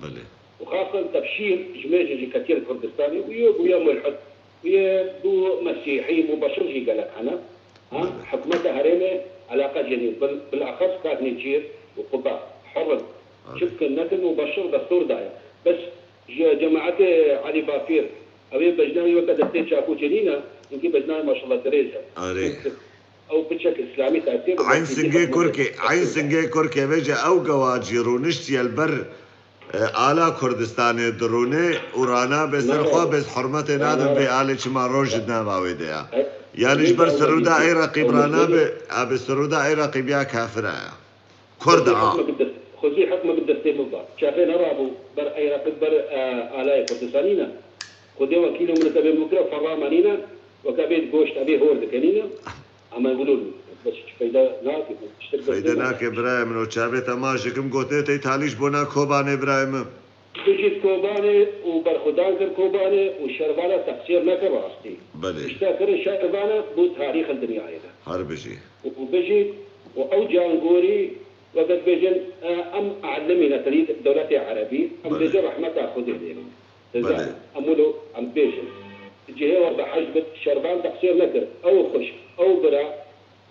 Belê. Û xasan tebşîr ji mêjê jî ketiye li Kurdistanê û yê bûye mulhid, û yê bû mesîhî, bû başir jî gelek hene. Ha? Belê. Hikûmeta herêmê eleqe jê nîne. Bil-, bilaxes kak Nêçîr û Quba hur in. Erê. Çi bikin nekin û başir destûr daye. Bes ji cemaetê Elî Bafîr, ew ê bejnayê weke destê çakû çênîne, hinkî bejnayê maşallah dirêj e. Erê. Ew piçek îslamî tesîr dide. Eyn singê kurkê, eyn singê kurkê vêce ew gewa cî rûniştiye li ber, e, ala Kurdistanê dirûnê û ranabe ser xwe, bes hurmetê nadin vê alê, çima roj di nava wê de ya. Yanî ji ber sirûda ey reqîb ranabe, abi sirûda ey reqîbiya kafir e ya. Kurd a. Xwezî hikme bi destê min ba. Çaxê nerabû ber ey reqîb ber, e, alayê Kurdistanî ne. Xwedê wekîl û min te bê min kira ferrama nîne, weke bê goşt ebê hor dikenîne. Ama gulûl, bes hiç feyda nake, tiştek. Feyda nake birayê min, o çavê te ma jikim gotinê tey talî ji bona Kobanê birayê min. Bijît Kobanê û berxwedan kir Kobanê û şervana teqsîr neke rastî. Belê. Tişta kirin şervana bû tarîx li dinyayê de. Her bijî. Û bijît û ew cangorî weke dibêjin, e, em elimîne tenî dewletê erebî, em, belê, dibêjin rehmeta Xwedê lê. Belê. Em wilo em dibêjin. Cihê we bi hej bit, şervan teqsîr nekir. Ew xwişk, ew bira,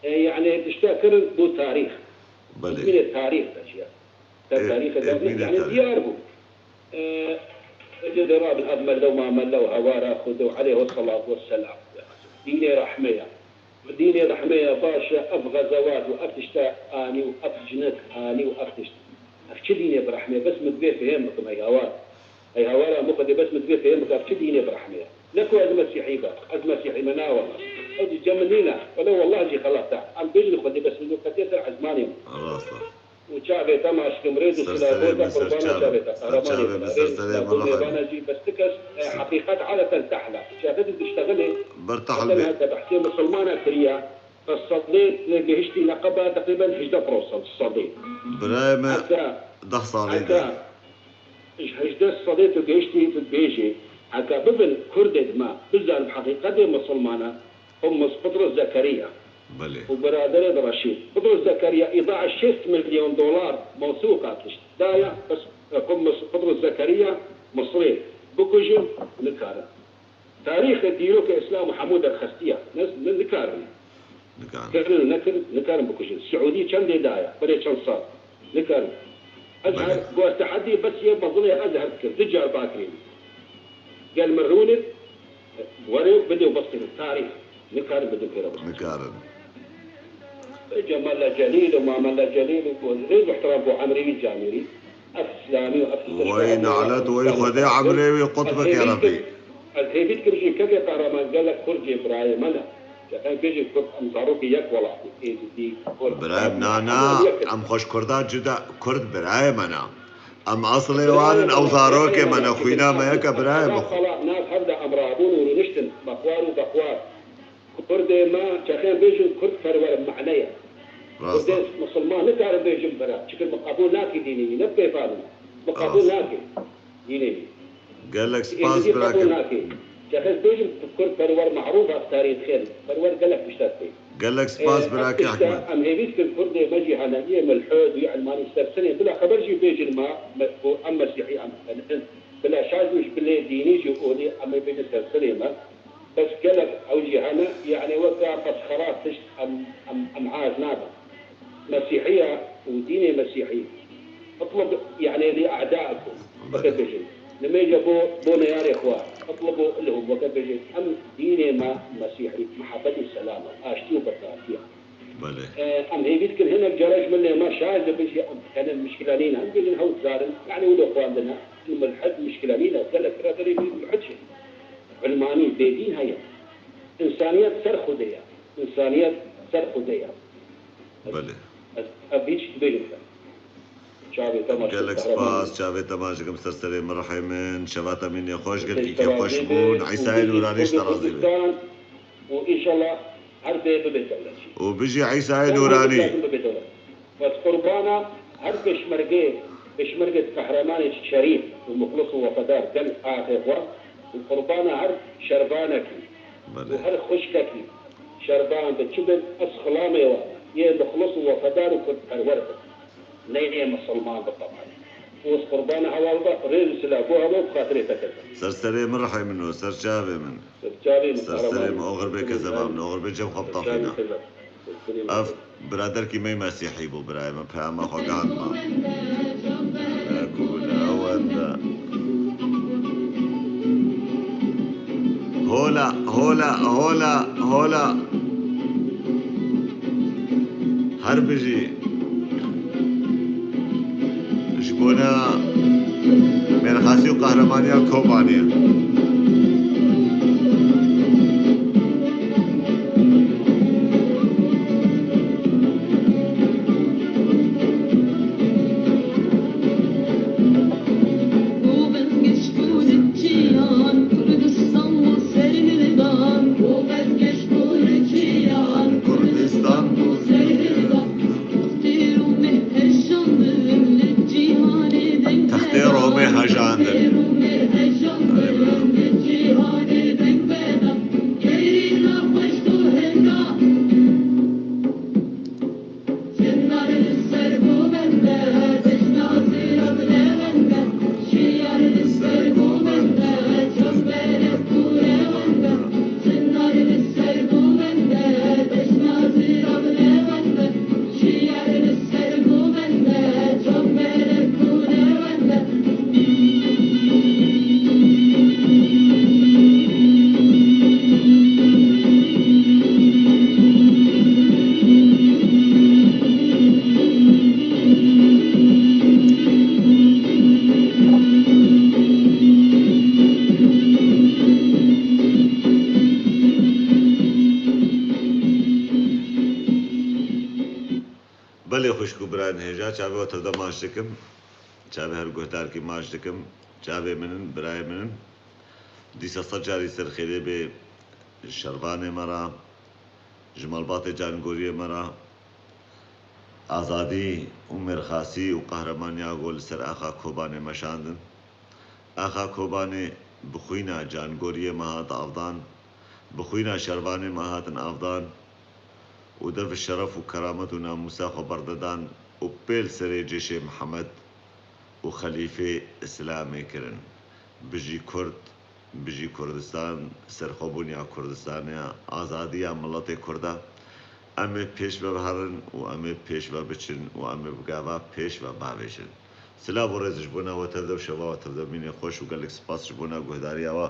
e, yanî tişta kirin bû tarîx. Belê. Dibîne tarîx de çi ye. Te, e, tarîxê, e, de, bîne yanî tarîx. Diyar bû. E, ecê de rabin ev melle û ma melle û hewara Xwedê û eleyhis selatu wesselam. Dînê rehme ye. Dînê rehme ye, baş e, ev xezewat û ev tişta anî û ev cinet anî û ev tişt. Ev çi dînê bi rehme ye? Bes min divê fêhm bikim, ey hawar. Ey hawara min Xwedê, bes min divê fêhm bikim, ev çi dînê bi rehme ye? Ne ku ez mesîhî be, ez mesîhî me, na wela. Ew jî cem min nîne. Wele wellah jî xelat e. Em bêjin Xwedê, bes min qetiye ser ezmanê min. Rast e. Û çavê te maşkim rêz û silav bo te, qurbana çavê te, qehremanê te. Rêz û silav bo mêvana jî, bes ti kes, e, heqîqet adeten tehl e. Çavê te diştexilê, ber tehl bê. Heta behsê misilmana kiriya, bes sedê gihiştî neqeba teqrîben hejdeh prosent sedê. Birayê me, heta, deh salî de. Heta ji hejdeh sedê tu gihiştî, tu dibêjî, heta bibin Kurdê me, bizanin heqîqetê misilmana, Qummus Qutru Zekeriya. Belê. Û biraderê de Reşîd. Qutru Zekeriya îda şêst milyon dolar mewsûqa tişt daye, bes, e, Qummus Qutru Zekeriya Misrê bikujin nikarin. Tarîxê dîrokê Îslam û hemû derxestiya. Ne, ne, nikarin. Nikarin. Kirin û nekirin, nikarin bikujin. Siûdî çendê daye, berê çend sal. Nikarin. Ezher, belê, got, tehedî bes yê mezin ê Ezher dikir. Du car bakirî. Gel min rûnit, were bidê û bes kirin. Tarîx. Nikarin bidin pêre bixin. Nikarin. Cemal Celîl û Mamel Celîl û rêz û ihtiram bo Emrê wî camêrî. Ev Îslamî û ev Wey nalet, wey Xwedê emrê wî qut bike Rebî. Ez hêvî dikim jî kekê qehreman gelek Kurd jê birayê me ne. Çaxê bêjin Kurd em zarokê yek welatî, Êzidî, Kurd, Birayê me, na, na, em xweş Kurda cuda, Kurd birayê me ne. Em asilê wan in, ew zarokê me ne, xwîna me yek e birayê me. Nav hev de em rabûn û rûniştin, bexwar û bexwar. Kurdê me, çaxê em bêjin Kurd perwer mane ye. Rast e. Kurdê misilman nikarin bêjin bira. Çikin min qebûl nake dînê wî, ne pêfan in. Min qebûl nake dînê wî. Gelek spas bira. Êzidî qebûl nake. Şexes bêjim, Kurd perwer merûf e tarîxên, perwer gelek tişta tê. Gelek spas, e, birakê Hikmet. Em hêvî dikin Kurdê me jî hene, yê milhid û yê ilmanî ser serê bila xeber jî bêjin me, me, ku em mesîhî em, em, em, bila şaş û ji bilê dînî jî olî em ê bêjin ser serê me. Bes gelek ew jî hene, yanî weke mesxera tişt em, em, em haj nabin. Mesîhiya û dînê Mesîhî. Itlib, yanî, li e'daikum, weke bêjin. Nimêje bo, bo neyarê xwe. Itlibu ilhum, weke bêjin. Em dînê me Mesîhî, mihebet û selam e, aştî û birdartî ye. Belê. E, em hêvî dikin hinek cara ji milê me şaş dibin jî em dikenin, mişkila nîne. Em bêjin hew dizarin, yanî wilo xwendine, milhid mişkila nîne. Gelek biraderê min milhid jî. Ilmanî, bêdîn heye. Însaniyet ser Xwedê ye. Însaniyet ser Xwedê ye. Belê. Ez, ez vî tişt bêjim te. Çavê te maşallah. Gelek spas, çavê te maş dikim ser serê min, rihê min. Şeva te mînê xweş, gelkî kêfxweş bûn. Îsayê Nûranî ji te razî be. Û înşallah her dê bibe dewlet jî. Û bijî Îsayê Nûranî. Lazim bibe dewlet. Bes qurbana her pêşmergê, pêşmergê qehremanê şerîf û muxlis û wefedar gel axê xwe û qurbana her şervanekî û her xwişkekî şervan de çi bin, ez xilamê wan, yê muxlis û wefedar û kurdperwer bin. Ne yê misilman bi teban. Û ez qurbana hewa bibe, rêz û silav bo hewa û bi xatirê te kezim. Ser serê min, rihê min o, ser çavê min. Ser çavê min, ser serê min, oxir bê kezeba min, oxir bê cem xwe bitaqîna. Ev biraderkî me yê mesîhî bû, birayê min, peyama xwe gihand me. Ku ne wende. Hola, hola, hola, hola. Her bijî. Ji bona mêrxasî û qehremaniya Kobanê. Kurdistan bû. Textê Romê hejandin. Belê xwişk û birayên hêja, çavê we tevde maç dikim. Çavê her guhdarkî maç dikim. Çavê min in, birayê min in. Dîsa sed carî ser xêrê bê ji şervanê me re, ji malbatê cangoriyê me re. Azadî û mêrxasî û qehremaniya ku li ser axa Kobanê meşandin. Axa Kobanê bi xwîna cangoriyê me hat avdan, bi xwîna şervanê me hatin avdan û dev şeref û keramet û namûsa xwe berdedan û pêl serê cêşê Mihemed û xelîfê Îslamê kirin. Bijî Kurd, bijî Kurdistan, serxwebûniya Kurdistanê, azadiya miletê Kurd e. Em ê pêş ve biherin û em ê pêş ve biçin û em ê bi gava pêş ve bavêjin. Silav û rêz ji bona we tevde û şeva we tevde, mînê xweş û gelek spas ji bona guhdariya we.